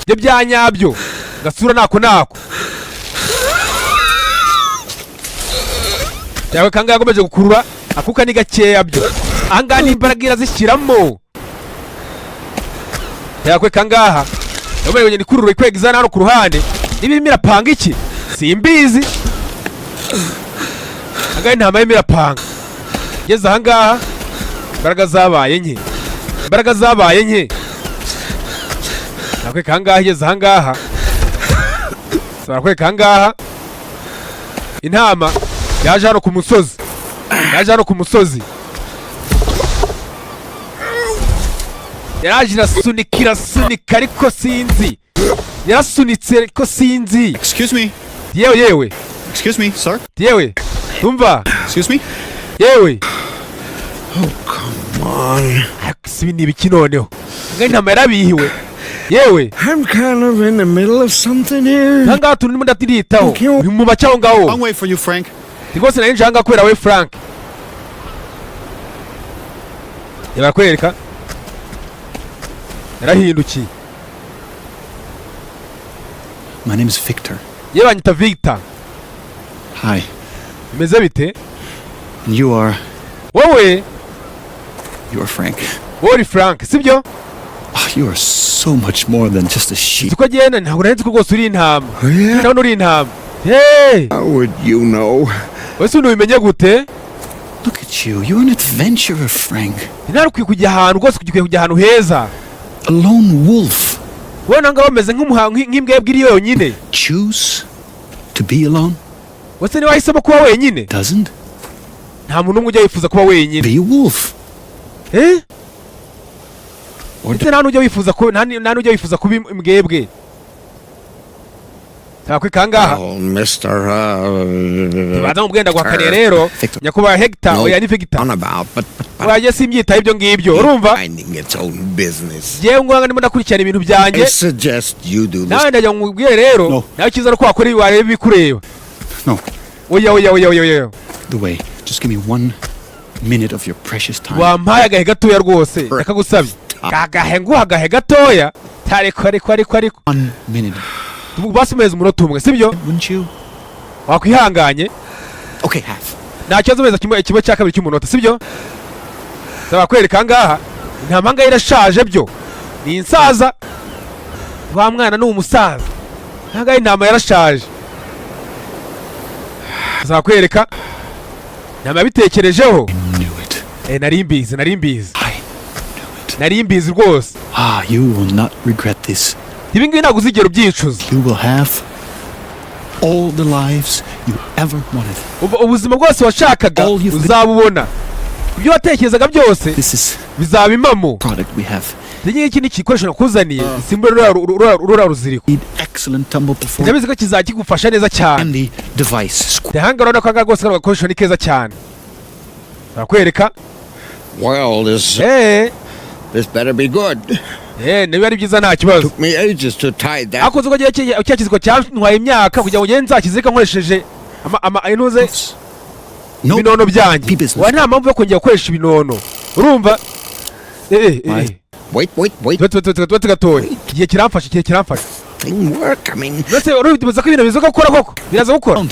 ibyo bya nyabyo. Gasura nako nako yawe. Kangahe yakomeje gukurura akuka ni gakeya byo. Ahangaha n'imbaraga irazishyiramo. Yakwe kangaha yakomeje kugenda ikurura, ikwega izana hano ku ruhande. Niba irimo irapanga iki, simbizi. Ahangaha intama irimo irapanga. Igeze ahangaha imbaraga zabaye nke, imbaraga zabaye nke. Nakwereka ahangaha igeze ahangaha. Barakwereka ahangaha intama yaje hano ku musozi, yaje hano ku musozi, yaraje irasunika, irasunika, ariko sinzi, yarasunitse ariko sinzi. Excuse me. Yewe, yewe. Excuse me, sir. Yewe, umva. Excuse me. Yewe. Come on. Ariko si ibi ni ibiki noneho? Nga intama yarabihiwe yewe. I'm kind of in the middle of something here. Ahangaha turi ndimo ndatiritaho, uri mu bace aho ngaho. Long way for you, Frank. Rwose nari nje ahangaha kubera we, Frank. Barakwereka yarahindukiye. My name is Victor. Yewe, banyita Victor. Hi. Bimeze bite? And you are Wowe? You are Frank. Wowe uri Frank, sibyo? Oh, you are so much more than just a sheep. Uko agenda ntabwo nari nzi ko rwose uri intama. Yeah? Ndabona uri intama. Hey! How would you know? Wese undi ubimenye gute? Look at you. You're an adventurer, Frank. Intare ukwiye kujya ahantu rwose, ukwiye kujya ahantu heza. A lone wolf. Wowe nanga bameze nk'imbwebwe iri yonyine. Choose to be alone? Wese niba wahisemo kuba wenyine? Doesn't. Nta muntu n'umwe ujya wifuza kuba wenyine. Be a wolf. Eh? Or Ndetse nta n'ujya wifuza kuba imbwebwe. Ntakwika Oh, Mr. Baza mu bwenda guhakaniye rero. Victor. Nyakubahwa Hector. No, Oya, ni Victor. On about, but Wajye simbyitaho ibyo ngibyo, urumva? minding its own business. Yewe ngo ndimo ndakurikirana ibintu byanjye. I suggest you do this. Nawe ndagira ngo nkubwire rero. No. Nawe icyiza nuko wakora wareba ibikureba. No. Oya, oya, oya, oya, oya. The way. Just give me 1 minute of your precious time. Wampaye agahe gatoya rwose, ndakagusabye kagahe, nguha agahe gatoya, ariko ariko ariko ariko 1 minute. Basi umeze umunota umwe, sibyo? Wouldn't you? Wakwihanganye? Okay, half. Nta kibazo, umeze kimwe kimwe cya kabiri cy'umunota, sibyo? Saba kwereka ahangaha intama ngaho irashaje byo, ni insaza. Wa mwana ni umusaza. Ahangaha intama yarashaje. Saba kwereka intama yabitekerejeho. Knew it. Eh, nari mbizi, nari mbizi. I knew it. Nari mbizi rwose. Ah, you will not regret this. Ibi ngibi ntabwo uzigera ubyicuza. You will have all the lives you ever wanted. Ubuzima bwose washakaga All you've been- uzabubona, ibyo watekerezaga byose This is bizaba impamo. product we have. Iki ngiki ni igikoresho nakuzaniye gisimbura ruriya ruziriko. Need excellent tumble performance. Ndabizi ko kizajya kigufasha neza cyane. Handy device. Ndahanga urabona ko aka rwose kano gakoresho ni keza cyane, barakwereka. Well, this this better be good. Niba ari byiza nta kibazo. Took me ages to tie that. Ariko uzi ko cya kiziko cyantwaye imyaka kugira ngo ngende nzakizirika nkoresheje ama inuze No ibinono byanjye. business. Wa nta mpamvu yo kongera gukoresha ibinono, urumva? Wait, wait, wait. Tuba gatoya, igihe kiramfasha, igihe kiramfasha. Thing work. I mean, Mbese uribuza ko ibintu biza gukora koko? Biraza gukora,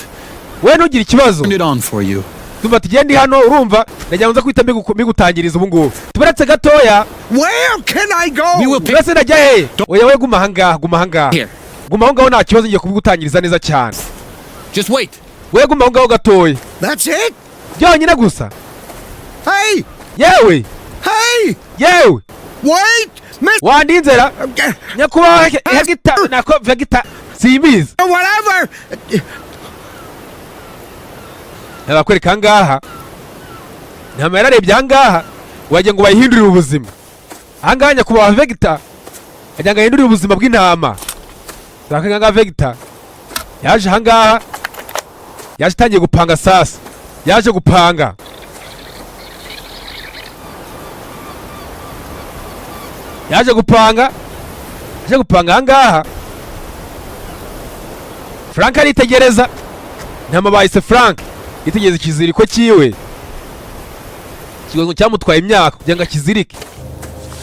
we ntugire ikibazo. Turn it on for you. Tumva tugende hano, urumva? Ndagira ngo nza guhita mbigutangiriza ubu ngubu. Tubaretse gatoya. Where can I go? We will pick Mbese najya he? Oya we, guma ahangaha, guma ahangaha. Here. Guma aho ngaho, nta kibazo, ngiye kubigutangiriza neza cyane. Just wait. We guma aho ngaho gatoya. That's it? Byonyine gusa. Hey! Yewe. Hey! Yewe! Wait! Miss Wandinzera, nyakubahwa Hegita, nako Vegita, simbizi. Whatever! Abakwereka ahangaha, ntama yararebye ahangaha, wagira ngo bayihindurire ubuzima. Ahangaha nyakubahwa Vegita agira ngo ahindurire ubuzima bw'intama. Ahangaha Vegita yaje, ahangaha yaje atangiye gupanga. Sasa yaje gupanga. Yaje gupanga, yaje gupanga. Ahangaha Frank aritegereza intama bahise. Frank yitegereza ikiziriko cyiwe, ikigongo cyamutwaye imyaka kugira ngo akizirike.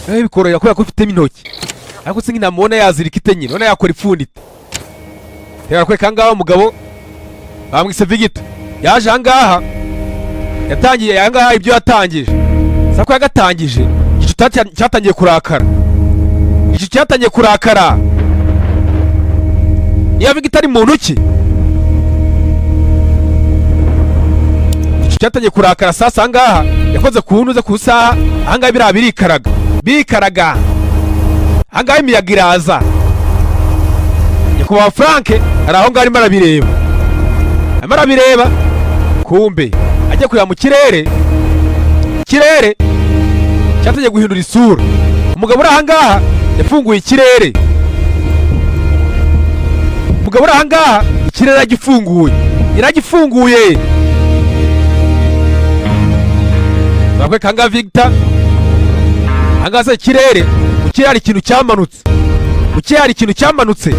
Bikorohera kubera ko ufitemo intoki, ariko se nk'intama ubona yazirika ite nyine? Ubona yakora ipfundite? Reka kwereka ahangaha, umugabo bamwise Vigita yaje ahangaha, yatangiye ahangaha ibyo yatangije. Sako yagatangije, igicu cyatangiye kurakara, igicu cyatangiye kurakara. Niyo Vigita ari muntu ki? Igicu cyatangiye kurakara. Sasa ahangaha yakoze ku ntuze ku isaha. Ahangaha biriya birikaraga, birikaraga. Ahangaha imiyaga iraza. Nyakubahwa Frank ari aho ngaho, arimo arabireba, arimo arabireba. Kumbe ajya kureba mu kirere, ikirere cyatangiye guhindura isura. Umugabo uri ahangaha yafunguye ikirere. Umugabo uri ahangaha ikirere yaragifunguye, yaragifunguye. Bakwereka ahangaha Victor. Ahangaha se ikirere, mu kirere hari ikintu cyamanutse, mu kirere hari ikintu cyamanutse.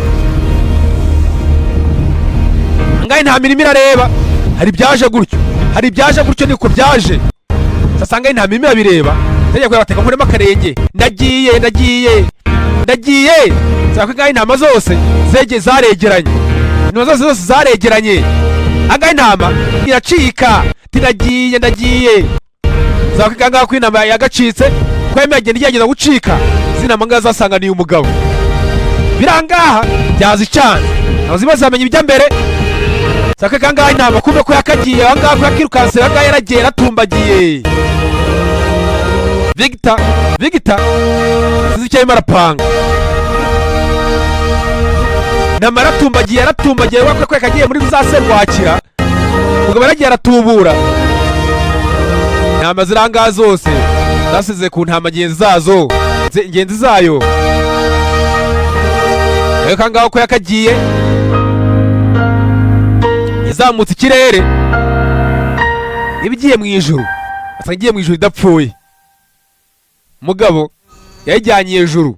Ahangaha nta mirimo irareba, hari ibyaje gutyo, hari ibyaje gutyo, niko byaje. Sasa ahangaha nta mirimo irabireba. Tegeko bateka nkuremo akarenge, ndagiye, ndagiye, ndagiye. Sasa ahangaha intama zose zege zaregeranye, intama zose zose zaregeranye. Ahangaha intama iracika, tiragiye, ndagiye. Zakwiga ngaho ko intama yagacitse, ko yemeye agenda igerageza gucika. Izi ntama ngaha zasanganiye umugabo, birangaha byazicanze, ntabwo ziba zamenya ibijya mbere. Zakwiga ngaha intama kumbe ko yakagiye ahangaha, ko yakirukanse ahangaha, yaragiye, yaratumbagiye. Victor, Victor sinzi icyo arimo arapanga. Intama yaratumbagiye, yaratumbagiye ko yakagiye muri za serwakira. Umugabo yaragiye aratubura intama zirangaha zose, zasize ku ntama ngenzi zazo, ngenzi zayo. Reka ngaho ko yakagiye, yazamutse ikirere, niba igiye mu ijuru, asanga igiye mu ijuru idapfuye. Mugabo yayijyanye ijuru.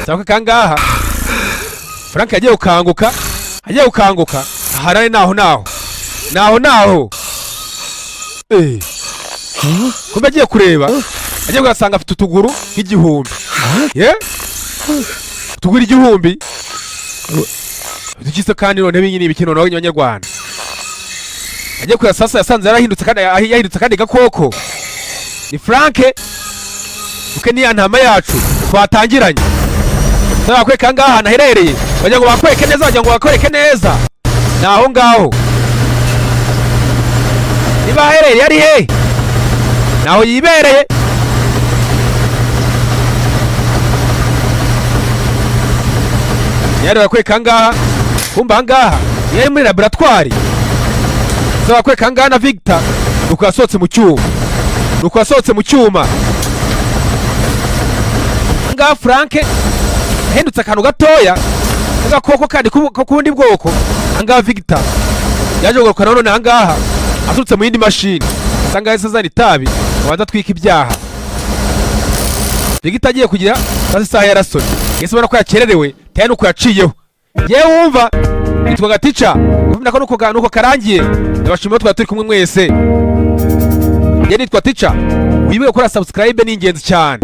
Saka kangaha Frank yagiye gukanguka, agiye gukanguka aharare naho naho naho naho. Kumbe agiye kureba, agiye kugasanga afite utuguru nk'igihumbi, ye, utuguru 1000 dukise. Kandi none binyi ni ibiki noneho abanyarwanda? Agiye kureba sasa, yasanze yarahindutse, kandi yahindutse kandi gakoko. Ni Frank uke niya ntama yacu twatangiranye. Sasa bakwereka ngaha ahantu aherereye, bagira ngo bakwereke neza, bagira ngo bakwereke neza. Ni aho ngaho niba aherereye, ari he? Naho yibereye. Yari bakwereka ngaha, kumbe aha ngaha yari muri laboratwari. Sasa bakwereka ngaha na Victor nuko yasohotse mu cyuma, nuko yasohotse mu cyuma. Ngaha Frank yahindutse akantu gatoya k'agakoko kandi ko kubundi bwoko. Ahangaha Victor yaje kugaruka nanone ahangaha aturutse mu yindi mashini. Asanga yahise azana itabi, abanza atwika ibyaha. Victor agiye kugira sasa, isaha yarasonye, yahise ubona ko yakererewe tayari, nuko yaciyeho. Yewe, wumva nitwa Gatica, urumva ko nuko karangiye. Ndabashimira, twari turi kumwe mwese. Njye nitwa Tica. Wibuke gukora subscribe, ni ingenzi cyane,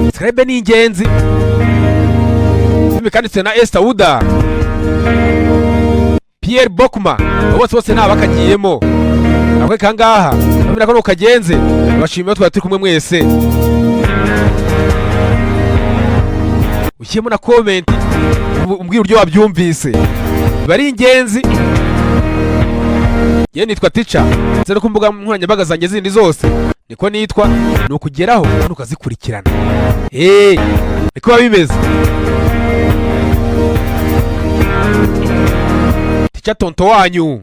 subscribe ni ingenzi. Filime kanditswe na Esther Wuda, Pierre Bokma, abo bose bose nta bakagiyemo. Nakwe kangaha urabona ko nuko kagenze. Ndabashimira, twari turi kumwe mwese. Ushyiremo na comment umbwire uburyo wabyumvise, biba ari ingenzi. Yewe, nitwa Teacher, ndetse no ku mbuga nkoranyambaga zanjye zindi zose niko nitwa. Ni ukugeraho ubundi ukazikurikirana. Niko biba bimeze. Teacher Tonto wanyu.